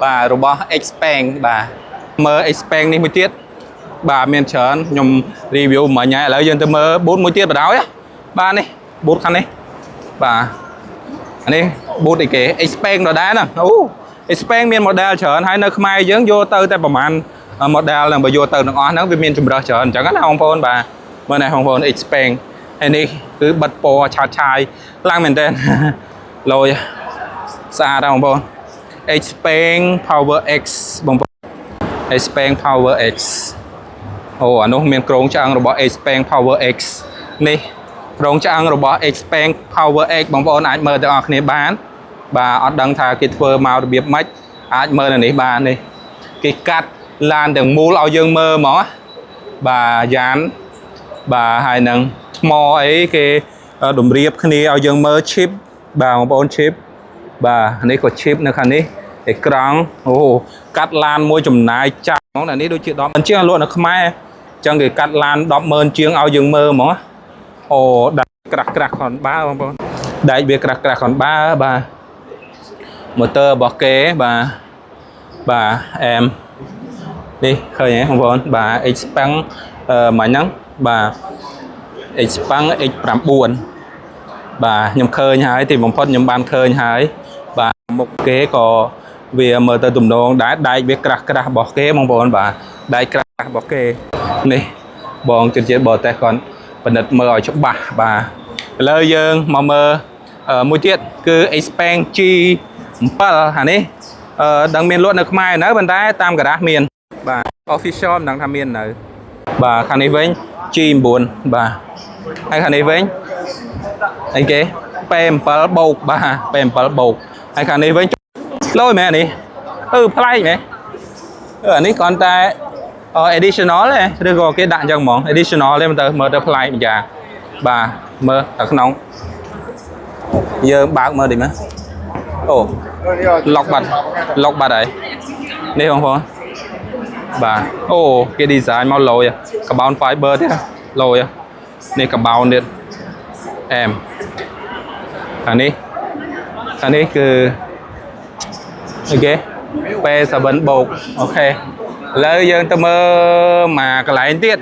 បាទរបស់ Xpeng បាទមើល Xpeng នេះមួយទៀតបាទមានច្រើនខ្ញុំ review មិញហើយឥឡូវយើងទៅមើល booth មួយទៀតបណ្ដោយបាទនេះ booth ខាងនេះបាទអានេះ booth អីគេ Xpeng ដដែលហ្នឹងអូ Xpeng មាន model ច្រើនហើយនៅខ្មែរយើងយកទៅតែប្រហែល model ហ្នឹងបើយកទៅទាំងអស់ហ្នឹងវាមានជម្រើសច្រើនអញ្ចឹងណាបងប្អូនបាទមើលនេះបងប្អូន Xpeng ហើយនេះគឺបិទពណ៌ឆាតឆាយខ្លាំងមែនទែន លយស្អាតណាស់បងប្អូន Xpeng Power X បងប្អូន Xpeng Power X អូអានោះមានក្រងឆ្អឹងរបស់ Xpeng Power X នេះក្រងឆ្អឹងរបស់ Xpeng Power X បងប្អូនអាចមើលទាំងអស់គ្នាបាន បាទអត់ដឹងថាគេធ្វើមករបៀបម៉េចអាចមើលនៅនេះបាននេះគេកាត់ឡានទាំងមូលឲ្យយើងមើលហ្មងណាបាទយ៉ានបាទហើយនឹងថ្មអីគេតម្រៀបគ្នាឲ្យយើងមើល chip បាទបងប្អូន chip បាទនេះក៏ chip នៅខាងនេះអេក្រង់អូកាត់ឡានមួយចំណាយចាស់ហ្មងនេះដូចជា10,000ជាងលក់នៅខ្មែរអញ្ចឹងគេកាត់ឡាន10,000ជាងឲ្យយើងមើលហ្មងណាអូដាក់ក្រាស់ក្រាស់ខនបាបងប្អូនដែកវាក្រាស់ក្រាស់ខនបាបាទ ម៉ូទ័ររបស់គេបាទបាទអែមនេះឃើញទេបងប្អូនបាទ Xpeng អឺមិញហ្នឹងបាទ Xpeng X9 បាទខ្ញុំឃើញហើយទីបំផុតខ្ញុំបានឃើញហើយបាទមុខគេក៏វាមើលទៅទំនងដែរដែកវាក្រាស់ក្រាស់របស់គេបងប្អូនបាទដែកក្រាស់របស់គេនេះបងជនជាតិបរទេសគាត់ពិនិត្យមើលឲ្យច្បាស់បាទឥឡូវយើងមកមើលមួយទៀតគឺ Xpeng G7 អានេះអឺដឹងមានលក់នៅខ្មែរនៅប៉ុន្តែតាមការ៉ាស់មានបាទ official មិនដឹងថាមាននៅបាទខាងនេះវិញ G9 បាទហើយខាងនេះវិញអីគេ P7 បូកបាទ P7 បូកហើយខាងនេះវិញលយមែនអានេះអឺប្លែកមែនអឺអានេះគ្រាន់តែ additional ទេឬក៏គេដាក់អញ្ចឹងហ្មង additional ទេមើលទៅមើលទៅប្លែកម្យ៉ាងបាទមើលតែក្នុងយើងបើកមើលតិចមើលអូ lock បាត់ lock បាត់ហើយនេះបងប្អូនបាទអូគេ design មកលយ carbon fiber ទៀតលយនេះ carbon ទៀតអែមអានេះអានេះគឺអូខេ P7 បូក OK ឥឡូវយើងទៅមើលមកកន្លែងទៀត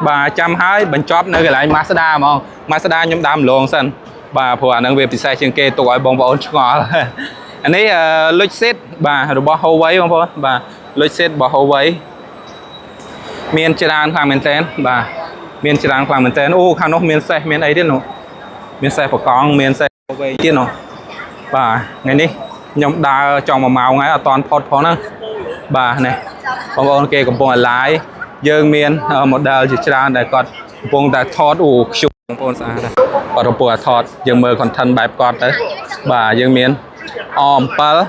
បាទចាំហើយបញ្ចប់នៅកន្លែង Mazda ហ្មង Mazda ខ្ញុំដើមលងសិនបាទព្រោះអាហ្នឹងវាពិសេសជាងគេទុកឲ្យបងប្អូនឆ្ងល់ អានេះ Luxeed បាទរបស់ Huawei បងប្អូនបាទ Luxeed របស់ Huawei មានច្រើនខ្លាំងមែនតើបាទមានច្រើនខ្លាំងមែនតើអូខាងនោះមានសេះមានអីទៀតនោះមានសេះបកង់មានសេះ Huawei ទៀតនោះបាទថ្ងៃនេះខ្ញុំដើរចង់1ម៉ោងហើយអត់តាន់ផុតផងណាបាទនេះបងប្អូនគេកំពុងតែ live យើងមាន model ជាច្រើនដែលគាត់កំពុងតែថតអូខ្ជុំបងប្អូនស្អាតណាស់គាត់កំពុងតែថតយើងមើល content បែបគាត់ទៅបាទយើងមានអ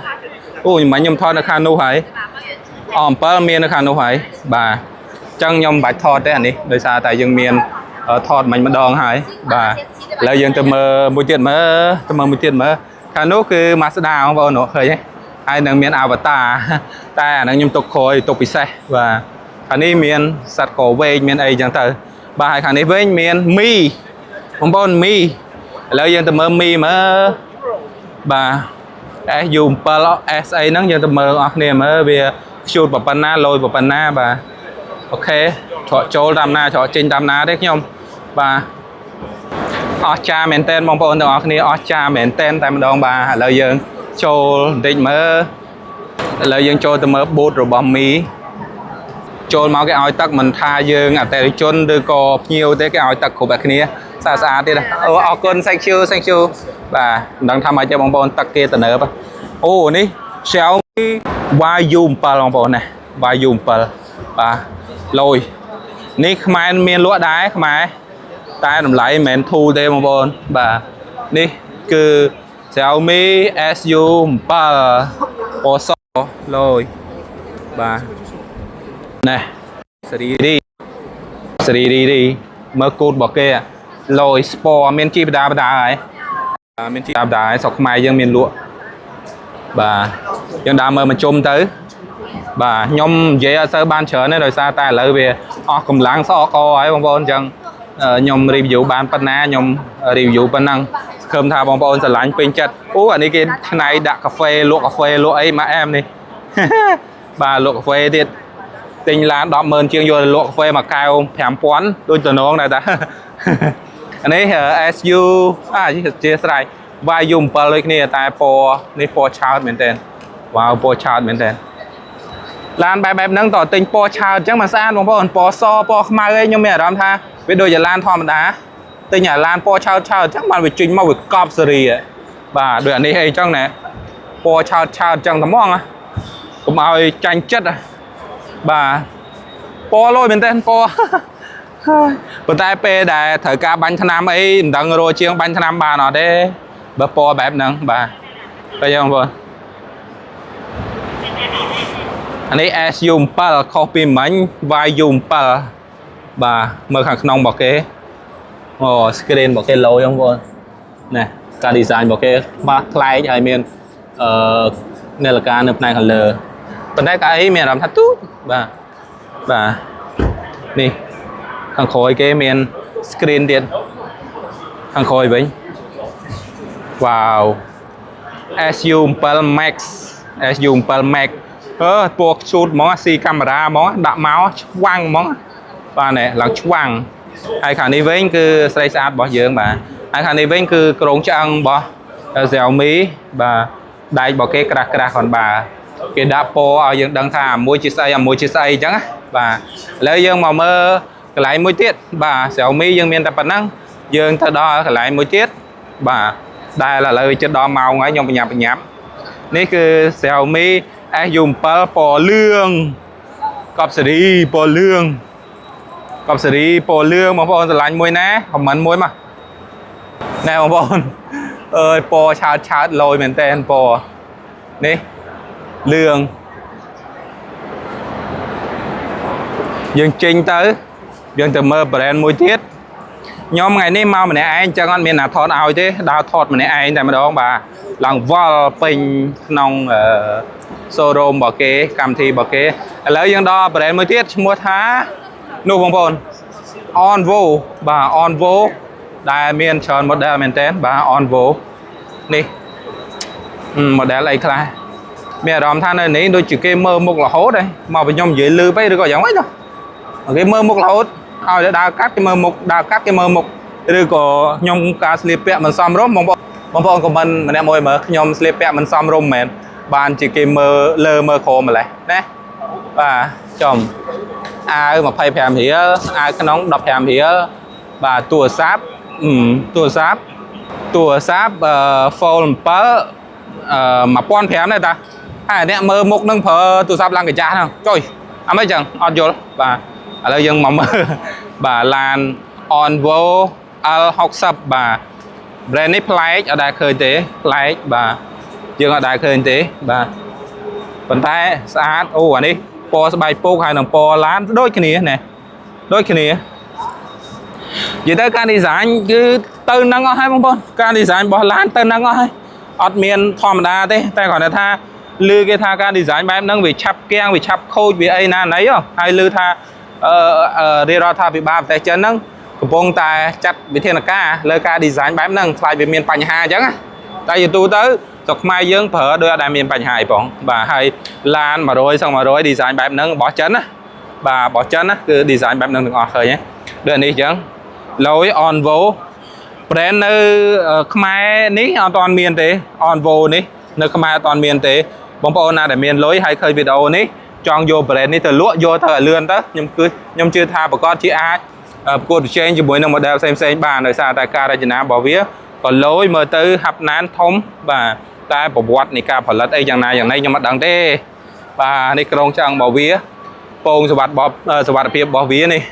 7អូមិញខ្ញុំថតនៅខាងនោះហើយអ7មាននៅខាងនោះហើយបាទអញ្ចឹងខ្ញុំមិនបាច់ថតទេអានេះដោយសារតែយើងមានថតមិញម្ដងហើយបាទឥឡូវយើងទៅមើលមួយទៀតមើលទៅមើលមួយទៀតមើលខាងនោះគឺ Mazda បងប្អូនឃើញទេហើយនឹងមាន Avatar តែអាហ្នឹងខ្ញុំទុកក្រោយទុកពិសេសបាទខាងនេះមានសត្វកវែកមានអីចឹងទៅបាទហើយខាងនេះវិញមានមីបងប្អូនមីឥឡូវយើងទៅមើលមីមើលបាទ SU7 S អីហ្នឹងយើងទៅមើលអស់គ្នាមើលវាខ្ជូតប៉ុណ្ណាលយប៉ុណ្ណាបាទ OK ច្រកចូលតាមណាច្រកចេញតាមណាទេខ្ញុំបាទអស្ចារ្យមែនតើបងប្អូនទាំងអស់គ្នាអស្ចារ្យមែនតើតែម្ដងបាទឥឡូវយើងចូលបន្តិចមើលឥឡូវយើងចូលទៅមើល booth របស់មីចូលមកគេឲ្យទឹកមិនថាយើងអតិថិជនឬក៏ភ្ញៀវទេគេឲ្យទឹកគ្រប់តែគ្នាស្អាតស្អាតទៀតអូអរគុណ thank you thank you បាទមិនដឹងថាម៉េចទេបងប្អូនទឹកគេទំនើបអូនេះ Xiaomi YU7 បងប្អូនណា YU7 បាទលយនេះខ្មែរមានលក់ដែរខ្មែរ តែតម្លៃមិនមែនធូរទេបងប្អូនបាទនេះគឺ Xiaomi SU 7ពណ៌សលយបាទណែសេរីរីសេរីរីរីមើលគូតរបស់គេលយស្ពរមានជីបដាបដាហើយមានជីបដាបដាហើយស្រុកខ្មែរយើងមានលក់បាទយើងដើរមើលមកជុំទៅ បាទខ្ញុំនិយាយអត់សូវបានច្រើនទេដោយសារតែឥឡូវវាអស់កម្លាំងស្អកកហើយបងប្អូនអញ្ចឹងខ្ញុំ review បានប៉ុណ្ណាខ្ញុំ review ប៉ុណ្ណឹងខឹមថាបងប្អូនស្រឡាញ់ពេញចិត្តអូអានេះគេឆ្នៃដាក់កាហ្វេលក់កាហ្វេលក់អីមកអែមនេះ បាទលក់កាហ្វេទៀតទិញឡាន100000ជាងយកទៅលក់កាហ្វេមួយកែវ5000ដូចតំណងដែរតា អានេះ SU អាជាស្រ័យ YU 7ដូចគ្នាតែពណ៌នេះពណ៌ឆើតមែនទែនវ៉ាវពណ៌ឆើតមែនទែន ឡានបែបបែបហ្នឹងតើទិញពណ៌ឆើតអញ្ចឹងមិនស្អាតបងប្អូនពណ៌សពណ៌ខ្មៅអីខ្ញុំមានអារម្មណ៍ថាវាដូចជាឡានធម្មតាទិញអាឡានពណ៌ឆើតឆើតអញ្ចឹងបានវាចេញមកវាកប់សេរីហ៎បាទដូចអានេះអីអញ្ចឹងណែពណ៌ឆើតឆើតអញ្ចឹងត្មងហ៎កុំឲ្យចាញ់ចិត្តហ៎បាទពណ៌លយមែនតើពណ៌ ហើយប៉ុន្តែពេលដែលត្រូវការបាញ់ថ្នាំអីមិនដឹងរកជាងបាញ់ថ្នាំបានអត់ទេបើពណ៌បែបហ្នឹងបាទទៅយើងបងប្អូន អានេះ SU7 ខុសពីមិញ YU7 បាទមើលខាងក្នុងរបស់គេអូ screen របស់គេឡូយបងប្អូនណែការ design របស់គេបាទប្លែកហើយមានអឺនាឡិកានៅផ្នែកខាងលើប៉ុន្តែកៅអីមានអារម្មណ៍ថាទូចបាទបាទនេះខាងក្រោយគេមាន screen ទៀតខាងក្រោយវិញវ៉ាវ SU7 Max SU7 Max អឺពណ៌ខ្ជូតហ្មងស៊ីកាមេរ៉ាហ្មងដាក់មកឆ្វាំងហ្មងបាទនេះឡើងឆ្វាំងហើយខាងនេះវិញគឺស្រីស្អាតរបស់យើងបាទហើយខាងនេះវិញគឺក្រងឆ្អឹងរបស់ Xiaomi បាទដែករបស់គេក្រាស់ក្រាស់គ្រាន់បាទគេដាក់ពណ៌ឲ្យយើងដឹងថាអាមួយជាស្អីអាមួយជាស្អីអញ្ចឹងណាបាទឥឡូវយើងមកមើលកន្លែងមួយទៀតបាទ Xiaomi យើងមានតែប៉ុណ្ណឹងយើងទៅដល់កន្លែងមួយទៀតបាទដែលឥឡូវជិតដល់ម៉ោងហើយខ្ញុំបញ្ញាប់បញ្ញាប់នេះគឺ Xiaomi SU7 ពណ៌លឿងកប់សេរីពណ៌លឿងកប់សេរីពណ៌លឿងបងប្អូនស្រឡាញ់មួយណា comment មួយមកណែបងប្អូនអើយពណ៌ឆើតឆើតលយមែនតើពណ៌នេះលឿងយើងចេញទៅយើងទៅមើល brand មួយទៀតខ្ញុំថ្ងៃនេះមកម្នាក់ឯងអញ្ចឹងអត់មានណាថតឲ្យទេដើរថតម្នាក់ឯងតែម្ដងបាទឡើងវល់ពេញក្នុងអឺ showroom របស់គេកម្មវិធីរបស់គេឥឡូវយើងដល់ brand មួយទៀតឈ្មោះថានោះបងប្អូន Onvo បាទ Onvo ដែលមានច្រើន model មែនតើបាទ Onvo នេះ model អីខ្លះមានអារម្មណ៍ថានៅនេះដូចជាគេមើលមុខរហូតឯងមកពីខ្ញុំនិយាយលឺពេកឬក៏យ៉ាងម៉េចទៅគេមើលមុខរហូតឲ្យតែដើរកាត់គេមើលមុខដើរកាត់គេមើលមុខឬក៏ខ្ញុំការស្លៀកពាក់មិនសមរម្យបងប្អូនបងប្អូន comment ម្នាក់មួយមើលខ្ញុំស្លៀកពាក់មិនសមរម្យមែនបានជាគេមើលលើមើលក្រោមម្លេះណាបាទចំអាវ25រៀលអាវក្នុង15រៀលបាទទូរស័ព្ទអឺទូរស័ព្ទទូរស័ព្ទអឺ Fold 7អឺ1500ដែរតាហើយអ្នកមើលមុខនឹងប្រើទូរស័ព្ទឡើងកាចាស់ហ្នឹងចុយអាម៉េចចឹងអត់យល់បាទឥឡូវយើងមកមើលបាទឡាន Onvo L60 បាទ brand នេះប្លែកអត់ដែលឃើញទេប្លែកបាទយើងអត់ដែលឃើញទេបាទប៉ុន្តែស្អាតអូអានេះពណ៌ស្បែកពោកហើយនឹងពណ៌ឡានដូចគ្នាណែដូចគ្នានិយាយទៅការ design គឺទៅនឹងអស់ហើយបងប្អូនការ design របស់ឡានទៅនឹងអស់ហើយអត់មានធម្មតាទេតែគ្រាន់តែថាឮគេថាការ design បែបហ្នឹងវាឆាប់គាំងវាឆាប់ខូចវាអីណាណីហ៎ហើយឮថាអឺរាជរដ្ឋាភិបាលប្រទេសចិនហ្នឹងកំពុងតែចាត់វិធានការលើការ design បែបហ្នឹងខ្លាចវាមានបញ្ហាអញ្ចឹងណាតែយូរទៅស្រុកខ្មែរយើងប្រើដោយអត់ដែលមានបញ្ហាអីផងបាទហើយឡាន100សឹង100 design បែបហ្នឹងរបស់ចិនណាបាទរបស់ចិនណាគឺ design បែបហ្នឹងទាំងអស់ឃើញទេដូចនេះអញ្ចឹងលយ Onvo brand នៅខ្មែរនេះអត់ទាន់មានទេ Onvo នេះនៅខ្មែរអត់ទាន់មានទេបងប្អូនណាដែលមានលុយហើយឃើញវីដេអូនេះចង់យក brand នេះទៅលក់យកទៅឲ្យលឿនទៅខ្ញុំគឺខ្ញុំជឿថាប្រកាសជាអាចប្រកួតប្រជែងជាមួយនឹង model ផ្សេងផ្សេងៗបានដោយសារតែការរចនារបស់វាក៏លយមើលទៅហាប់ណានធំបាទតែប្រវត្តិនៃការផលិតអីយ៉ាងណាយ៉ាងណីខ្ញុំអត់ដឹងទេបាទនេះក្រងឆ្អឹងរបស់វាពងសវត្ថបសវត្ថភាពរបស់វានេះ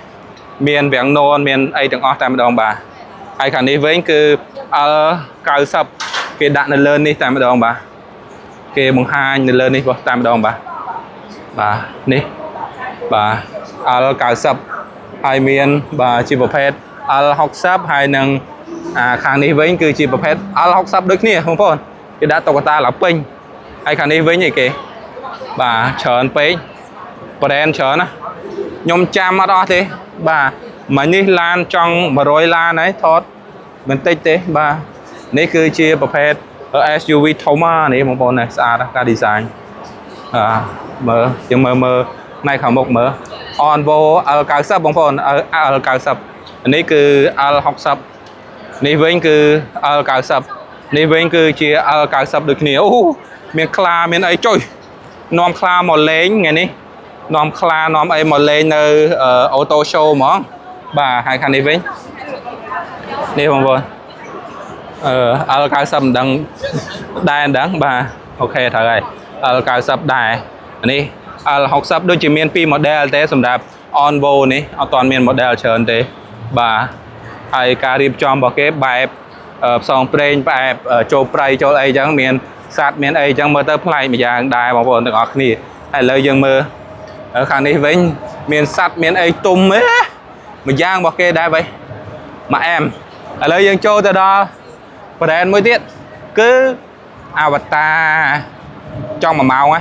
មានវាំងននមានអីទាំងអស់តែម្ដងបាទហើយខាងនេះវិញគឺ L90 គេដាក់នៅលើនេះតែម្ដងបាទគេបង្ហាញនៅលើនេះបោះតែម្ដងបាទបាទនេះបាទ L90 ហើយមានបាទជាប្រភេទ L60 ហើយនឹងអាខាងនេះវិញគឺជាប្រភេទ L60 ដូចគ្នាបងប្អូនគេដាក់តុក្កតាឡើងពេញហើយខាងនេះវិញអីគេបាទច្រើនពេក brand ច្រើនណាខ្ញុំចាំអត់អស់ទេបាទមិញនេះឡានចង់100ឡានហើយថតមិនតិចទេបាទនេះគឺជាប្រភេទ SUV ធំណានេះបងប្អូននេះស្អាតណាស់ការ design អាមើលយើងមើលមើលផ្នែកខាងមុខមើល Onvo L90 បងប្អូន L90 នេះគឺ L60 នេះវិញគឺ L90 នេះវិញគឺជា L90 ដូចគ្នាអូមានខ្លាមានអីចុយនាំខ្លាមកលេងថ្ងៃនេះនាំខ្លានាំអីមកលេងនៅ auto show ហ្មងបាទហើយខាងនេះវិញនេះបងប្អូនអឺ L90 មិនដឹងដែរមិនដឹងបាទ OK ត្រូវហើយ L90 ដែរនេះ L60 ដូចជាមាន2 model ទេសម្រាប់ Onvo នេះអត់ទាន់មាន model ច្រើនទេបាទហើយការរៀបចំរបស់គេបែបផ្សងព្រេងបែបចូលព្រៃចូលអីចឹងមានសត្វមានអីចឹងមើលទៅប្លែកម្យ៉ាងដែរបងប្អូនទាំងអស់គ្នាហើយឥឡូវយើងមើលខាងនេះវិញមានសត្វមានអីទុំហ៎ម្យ៉ាងរបស់គេដែរបីមកអែមឥឡូវយើងចូលទៅដល់ brand មួយទៀតគឺ Avatr ចង់1ម៉ោងហ៎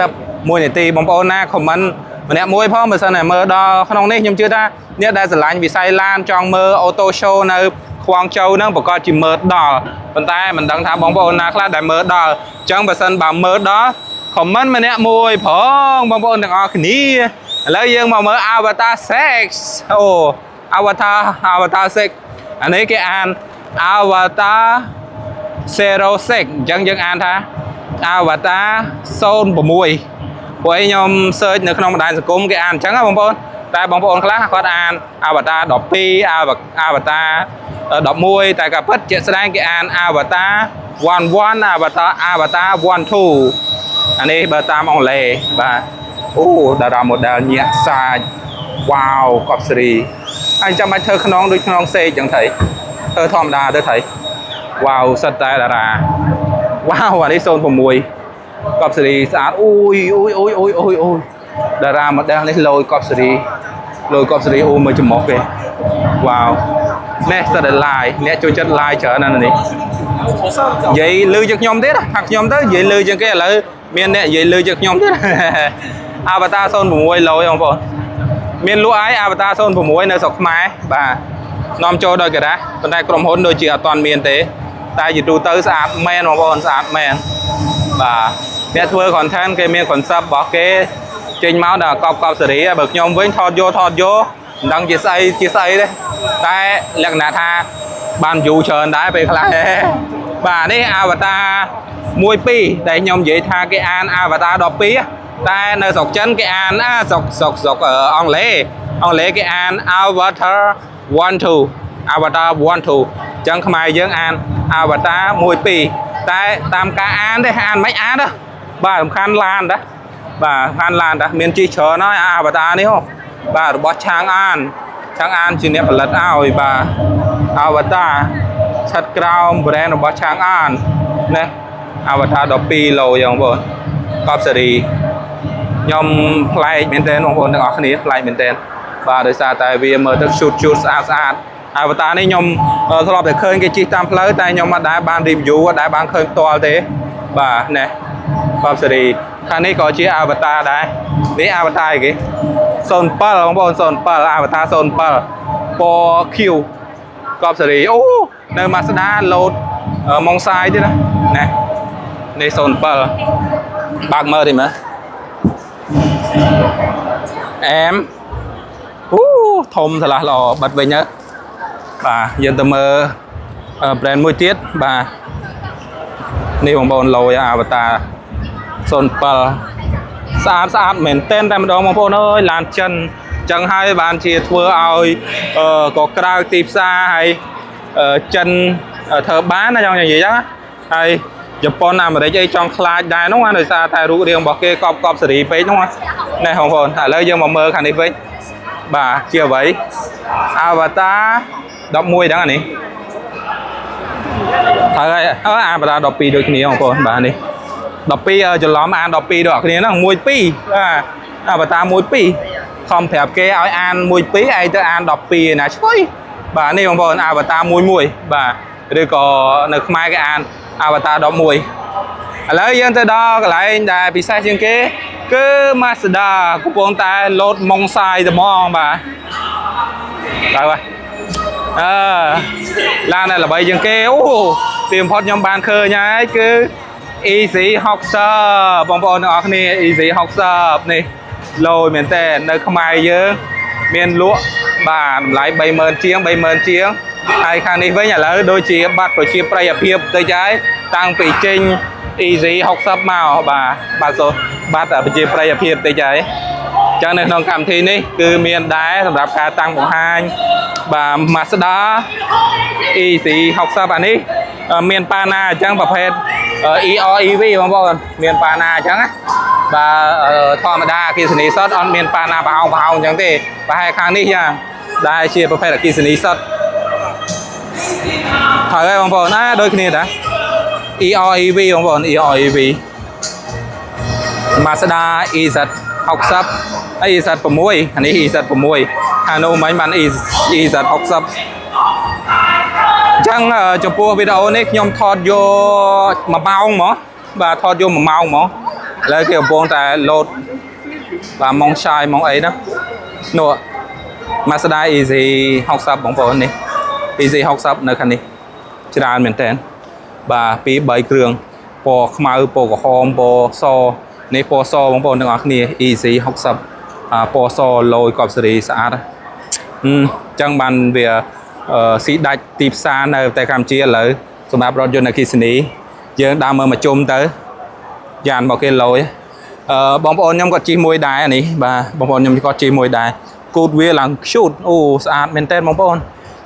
41នាទីបងប្អូនណា comment ម្នាក់មួយផងបើសិនតែមើលដល់ក្នុងនេះខ្ញុំជឿថាអ្នកដែលស្រឡាញ់វិស័យឡានចង់មើល auto show នៅខ្វងជោហ្នឹងប្រកាសជាមើលដល់ប៉ុន្តែមិនដឹងថាបងប្អូនណាខ្លះដែលមើលដល់អញ្ចឹងបើសិនបើមើលដល់ comment ម្នាក់មួយផងបងប្អូនទាំងអស់គ្នាឥឡូវយើងមកមើល Avatr 6អូ Avatr Avatr 6អានេះគេអាន Avatr 06អញ្ចឹងយើងអានថា Avatr 06ព្រោះអីខ្ញុំ search នៅក្នុងបណ្ដាញសង្គមគេអានអញ្ចឹងណាបងប្អូនតែបងប្អូនខ្លះគាត់អាន Avatr 12 Avatr 11តែក៏ពិតជាក់ស្ដែងគេអាន Avatr 11 Avatr Avatr 12អានេះបើតាមអង់គ្លេសបាទអូតារា model ញាក់សាច់វ៉ាវកប់សេរីហើយចាំបាច់ធ្វើខ្នងដូចខ្នងសេកចឹងថៃធ្វើធម្មតាទៅថៃវ៉ាវសិតតែតារាវ៉ាវអានេះ06កប់សេរីស្អាតអូយអូយអូយអូយអូយអូយតារា model នេះលយកប់សេរីលយកប់សេរីអូមើលច្រមុះគេវ៉ាវនេះសិតតែ live អ្នកចូលចិត្ត live ច្រើនណាស់នេះនិយាយលឺជាងខ្ញុំទៀតថាខ្ញុំទៅនិយាយលឺជាងគេឥឡូវមានអ្នកនិយាយលឺជាងខ្ញុំទៀត Avatr 06លយបងប្អូនមានលក់អី Avatr 06នៅស្រុកខ្មែរបាទនាំចូលដោយការ៉ាប៉ុន្តែក្រុមហ៊ុនដូចជាអត់ទាន់មានទេតែជាទូទៅស្អាតមែនបងប្អូនស្អាតមែនបាទអ្នកធ្វើ content គេមាន concept របស់គេចេញមកដល់កប់កប់សេរីបើខ្ញុំវិញថតយកថតយកមិនដឹងជាស្អីជាស្អីទេតែលក្ខណៈថាបាន view ច្រើនដែរពេលខ្លះបាទនេះ Avatr 12ដែលខ្ញុំនិយាយថាគេអាន Avatr 12តែនៅស្រុកចិនគេអានអាស្រុកស្រុកស្រុកអង់គ្លេសអង់គ្លេសគេអាន Avatr 12 Avatr 12អញ្ចឹងខ្មែរយើងអាន Avatr 12តែតាមការអានទេអានមិនអានទេបាទសំខាន់ឡានតាបាទសំខាន់ឡានតាមានជិះច្រើនហើយ Avatr នេះហ៎បាទរបស់ឆាងអានឆាងអានជាអ្នកផលិតឲ្យបាទ Avatr ឆាត់ក្រោម brand របស់ឆាងអានណា Avatr 12ឡូយ៉ាងបងប្អូនកប់សេរីខ្ញុំប្លែកមែនទែនបងប្អូនទាំងអស់គ្នាប្លែកមែនទែនបាទដោយសារតែវាមើលទៅ shoot shoot ស្អាតស្អាត Avatr នេះខ្ញុំធ្លាប់តែឃើញគេជិះតាមផ្លូវតែខ្ញុំអត់ដែលបាន review អត់ដែលបានឃើញផ្ទាល់ទេបាទនេះកប់សេរីខាងនេះក៏ជា Avatr ដែរនេះ Avatr អីគេ07បងប្អូន07 Avatr 07ពណ៌ Q កប់សេរីអូនៅ Mazda លោតម៉ុងសាយទៀតណាណានេះ07បើកមើលតិចមើលអែមអូធំឆ្លាស់ល្អបិទវិញទៅបាទយើងទៅមើល brand មួយទៀតបាទនេះបងប្អូនលយ Avatr 07ស្អាតស្អាតមែនទែនតែម្ដងបងប្អូនអើយឡានចិនចឹងហើយបានជាធ្វើឲ្យក៏ក្រៅទីផ្សារហើយចិនធ្វើបានណាចង់និយាយចឹងហើយជប៉ុនអាមេរិកអីចង់ខ្លាចដែរនោះដោយសារតែរូបរាងរបស់គេកប់កប់សេរីពេកនោះនេះបងប្អូនឥឡូវយើងមកមើលខាងនេះវិញ បាទជាអ្វី Avatr 11ដឹងអានេះត្រូវហើយអឺ Avatr 12ដូចគ្នាបងប្អូនបាទនេះ12អឺច្រឡំអាន12ដូចគ្នាហ្នឹង1 2បាទ Avatr 1 2ខំប្រាប់គេឲ្យអាន1 2ឯងទៅអាន12ណាឆ្កុយបាទនេះបងប្អូន Avatr 1 1បាទឬក៏នៅខ្មែរគេអាន Avatr 11ឥឡូវយើងទៅដល់កន្លែងដែលពិសេសជាងគេ គឺ Mazda កំពុងតែលោតម៉ុងសាយត្មងបាទទៅហើយអឺឡានដែលល្បីជាងគេអូទីបំផុតខ្ញុំបានឃើញហើយគឺ EZ 60បងប្អូនទាំងអស់គ្នា EZ 60នេះលយមែនតើនៅខ្មែរយើងមានលក់បាទតម្លៃ30000ជាង30000ជាងហើយខាងនេះវិញឥឡូវដូចជាបាត់ប្រជាប្រិយភាពទៅហើយតាំងពីចេញ EZ 60មកបាទបាទសូបាត់ប្រជាប្រិយភាពតិចហើយអញ្ចឹងនៅក្នុងកម្មវិធីនេះគឺមានដែរសម្រាប់ការតាំងបង្ហាញបាទ Mazda EZ 60អានេះមានប៉ាណាអញ្ចឹងប្រភេទ EREV បងប្អូនមានប៉ាណាអញ្ចឹងណាបាទធម្មតាអគ្គិសនីសុទ្ធអត់មានប៉ាណាប្រហោងប្រហោងអញ្ចឹងទេប្រហែលខាងនេះយ៉ាងដែលជាប្រភេទអគ្គិសនីសុទ្ធត្រូវហើយបងប្អូនណាដូចគ្នាតា EREV បងប្អូន EREV Mazda EZ 60ហើយ EZ 6អានេះ EZ 6ខាងនោះមិញបាន EZ 60អញ្ចឹងចំពោះវីដេអូនេះខ្ញុំថតយក1ម៉ោងហ្មងបាទថតយក1ម៉ោងហ្មងឥឡូវគេកំពុងតែលោតបាទម៉ោងឆាយម៉ោងអីណានោះ Mazda EZ 60បងប្អូននេះ EZ 60នៅខាងនេះច្រើនមែនតើបាទពី3គ្រឿងពណ៌ខ្មៅពណ៌ក្រហមពណ៌សនេះពណ៌សបងប្អូនទាំងអស់គ្នា EZ 60អាពណ៌សលយកប់សេរីស្អាតអឺចឹងបានវាស៊ីដាច់ទីផ្សារនៅប្រទេសកម្ពុជាឥឡូវសម្រាប់រថយន្តអគ្គិសនីយើងដើរមើលមកជុំទៅយ៉ានមកគេលយអឺបងប្អូនខ្ញុំគាត់ជិះមួយដែរនេះបាទបងប្អូនខ្ញុំគាត់ជិះមួយដែរគូតវាឡើងខ្ជូតអូស្អាតមែនតើបងប្អូន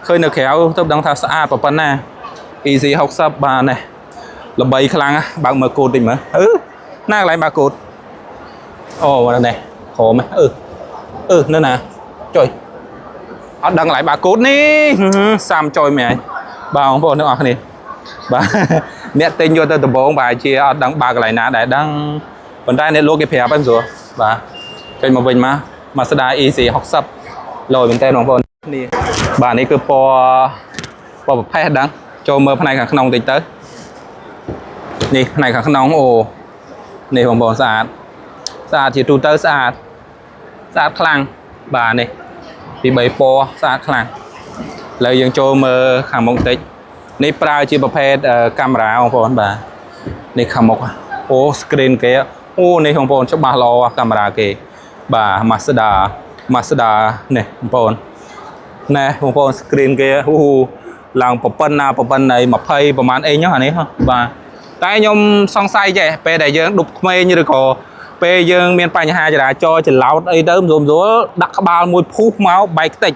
ឃើញនៅក្រៅទៅដឹងថាស្អាតប៉ុណ្ណា EZ 60បាទនេះល្បីខ្លាំងណាស់បើកមើលគូតតិចមើលអឺណាកន្លែងបើកគូតអូនេះក្រោមអឺអឺនៅណាចុយអត់ដឹងកន្លែងបើកគូតនេះសាំចុយមែនហើយបាទបងប្អូនទាំងអស់គ្នាបាទអ្នកទិញយកទៅដំបងប្រហែលជាអត់ដឹងបើកកន្លែងណាដែរដឹងប៉ុន្តែអ្នកលក់គេប្រាប់ហ្នឹងស្រួលបាទចេញមកវិញមក Mazda EZ 60លយមែនតើបងប្អូននេះបាទនេះគឺពណ៌ពណ៌ប្រផេះដឹងចូលមើលផ្នែកខាងក្នុងតិចទៅនេះផ្នែកខាងក្នុងអូនេះបងប្អូនស្អាតស្អាតជាទូទៅស្អាតស្អាតខ្លាំងបាទនេះពី3ពណ៌ស្អាតខ្លាំងឥឡូវយើងចូលមើលខាងមុខតិចនេះប្រើជាប្រភេទកាមេរ៉ាបងប្អូនបាទនេះខាងមុខអូ screen គេអូនេះបងប្អូនច្បាស់ល្អកាមេរ៉ាគេបាទ Mazda Mazda នេះបងប្អូនណែបងប្អូន screen គេអូឡើងប្រប៉ុណ្ណាប្រប៉ុណ្ណៃ20ប្រហែលអីហ្នឹងអានេះហ៎បាទតែខ្ញុំសង្ស័យចេះពេលដែលយើងដប់ក្មេងឬក៏ពេលយើងមានបញ្ហាចរាចរណ៍ច្រឡោតអីទៅស្រួលស្រួលដាក់ក្បាលមួយភុះមកបែកខ្ទេច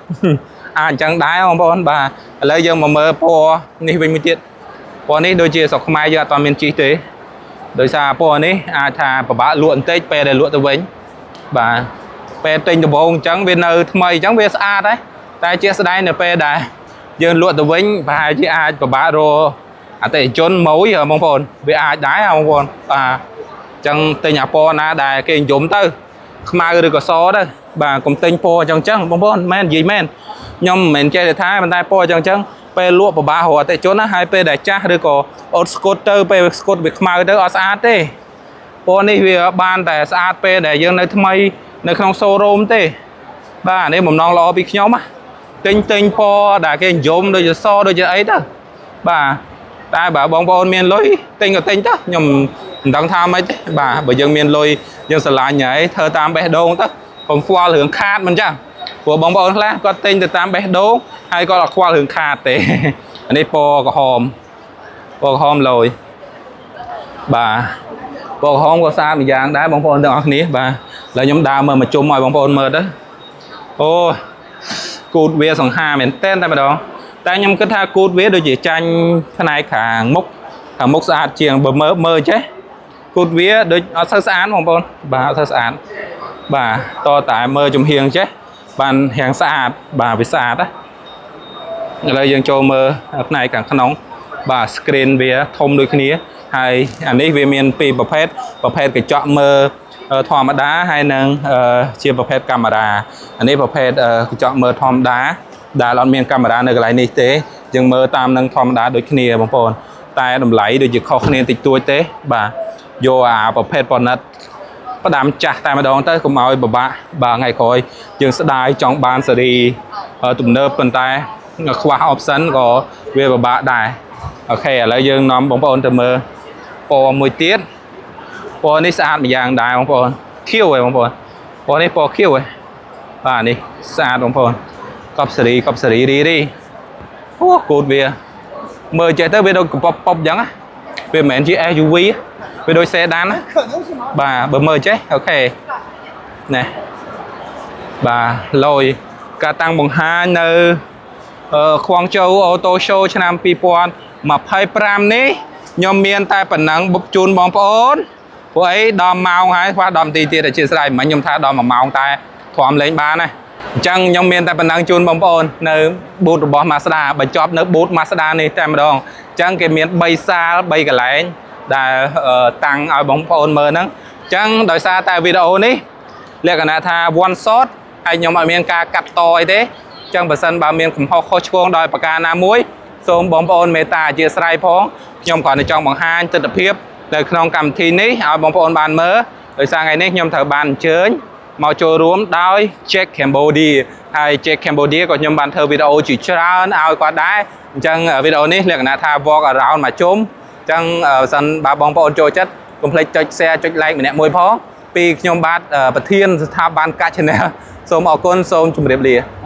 អាចអញ្ចឹងដែរបងប្អូនបាទឥឡូវយើងមកមើលពណ៌នេះវិញមួយទៀតពណ៌នេះដូចជាស្រុកខ្មែរយើងអត់ទាន់មានជិះទេដោយសារពណ៌នេះអាចថាពិបាកលក់បន្តិចពេលដែលលក់ទៅវិញបាទពេលទិញដំបូងអញ្ចឹងវានៅថ្មីអញ្ចឹងវាស្អាតដែរតែជាក់ស្ដែងនៅពេលដែលយើងលក់ទៅវិញប្រហែលជាអាចពិបាករកអតិថិជនម៉ួយបងប្អូនវាអាចដែរបងប្អូនបាទអញ្ចឹងទិញអាពណ៌ណាដែលគេនិយមទៅខ្មៅឬក៏សទៅបាទកុំទិញពណ៌អញ្ចឹងអញ្ចឹងបងប្អូនមែននិយាយមែនខ្ញុំមិនមែនចេះតែថាប៉ុន្តែពណ៌អញ្ចឹងអញ្ចឹងពេលលក់ពិបាករកអតិថិជនណាហើយពេលដែលចាស់ឬក៏អត់ស្គត់ទៅពេលស្គត់វាខ្មៅទៅអត់ស្អាតទេពណ៌នេះវាបានតែស្អាតពេលដែលយើងនៅថ្មីនៅក្នុង showroom ទេបាទនេះបំណងល្អពីខ្ញុំណាទិញទិញពណ៌ដែលគេនិយមដូចជាសដូចជាអីទៅបាទតែបើបងប្អូនមានលុយទិញក៏ទិញទៅខ្ញុំមិនដឹងថាម៉េចទេបាទបើយើងមានលុយយើងស្រឡាញ់ហើយធ្វើតាមបេះដូងទៅកុំខ្វល់រឿងខាតមិនចឹងព្រោះបងប្អូនខ្លះគាត់ទិញទៅតាមបេះដូងហើយគាត់អត់ខ្វល់រឿងខាតទេអានេះពណ៌ក្រហមពណ៌ក្រហមលយបាទពណ៌ក្រហមក៏ស្អាតម្យ៉ាងដែរបងប្អូនទាំងអស់គ្នាបាទឥឡូវខ្ញុំដើរមើលមកជុំឲ្យបងប្អូនមើលទៅអូគូតវាសង្ហាមែនតែនតែម្ដងតែខ្ញុំគិតថាគូតវាដូចជាចាញ់ផ្នែកខាងមុខខាងមុខស្អាតជាងបើមើលមើលចេះគូតវាដូចអត់សូវស្អាតបងប្អូនបាទអត់សូវស្អាតបាទតតែមើលចំហៀងចេះ បានរាងស្អាតបាទវាស្អាតណាឥឡូវយើងចូលមើលផ្នែកខាងក្នុងបាទ screen វាធំដូចគ្នាហើយអានេះវាមានពីរប្រភេទប្រភេទកញ្ចក់មើលធម្មតាហើយនិងជាប្រភេទកាមេរ៉ាអានេះប្រភេទកញ្ចក់មើលធម្មតាដែលអត់មានកាមេរ៉ានៅកន្លែងនេះទេយើងមើលតាមនឹងធម្មតាដូចគ្នាបងប្អូនតែតម្លៃដូចជាខុសគ្នាតិចតួចទេបាទយកអាប្រភេទប៉ុនិត ផ្ដាំចាស់តែម្ដងទៅកុំឲ្យពិបាកបាទថ្ងៃក្រោយយើងស្ដាយចង់បានសេរីទំនើបប៉ុន្តែខ្វះ option ក៏វាពិបាកដែរ OK ឥឡូវយើងនាំបងប្អូនទៅមើលពណ៌មួយទៀតពណ៌នេះស្អាតម្យ៉ាងដែរបងប្អូនខៀវហ៎បងប្អូនពណ៌នេះពណ៌ខៀវហ៎បាទនេះស្អាតបងប្អូនកប់សេរីកប់សេរីរីរីអូកូតវាមើលចេះទៅវាដូចកប៉ុបប៉ុបអញ្ចឹងណាវាមិនមែនជា SUV វាដូច sedan ណា បាទបើមើលចេះ OK ណែបាទលយការតាំងបង្ហាញនៅខ្វងជូ Auto Show ឆ្នាំ2025នេះខ្ញុំមានតែប៉ុណ្ណឹងបុកជូនបងប្អូនព្រោះអីដល់ម៉ោងហើយខ្វះ10នាទីទៀតអធិស្ឋានមិញខ្ញុំថាដល់1ម៉ោងតែធំលេងបានណាអញ្ចឹងខ្ញុំមានតែប៉ុណ្ណឹងជូនបងប្អូននៅ booth របស់ Mazda បញ្ចប់នៅ booth Mazda នេះតែម្ដងអញ្ចឹងគេមាន3សាល3កន្លែងដែលតាំងឲ្យបងប្អូនមើលហ្នឹងអញ្ចឹងដោយសារតែវីដេអូនេះលក្ខណៈថា one shot ហើយខ្ញុំអត់មានការកាត់តអីទេអញ្ចឹងបើសិនបើមានកំហុសខុសឆ្គងដោយប្រការណាមួយសូមបងប្អូនមេត្តាអធិស្ឋានផងខ្ញុំគ្រាន់តែចង់បង្ហាញទស្សនវិជ្ជានៅក្នុងកម្មវិធីនេះឲ្យបងប្អូនបានមើលដោយសារថ្ងៃនេះខ្ញុំត្រូវបានអញ្ជើញមកចូលរួមដោយ Jack Cambodia ហើយ Jack Cambodia ក៏ខ្ញុំបានធ្វើវីដេអូជាច្រើនឲ្យគាត់ដែរអញ្ចឹងវីដេអូនេះលក្ខណៈថា walk around មកជុំអញ្ចឹងបើសិនបើបងប្អូនចូលចិត្តកុំភ្លេចចុច share ចុច like ម្នាក់មួយផងពីខ្ញុំបាទប្រធានស្ថាប័នកា Channel សូមអរគុណសូមជម្រាបលា។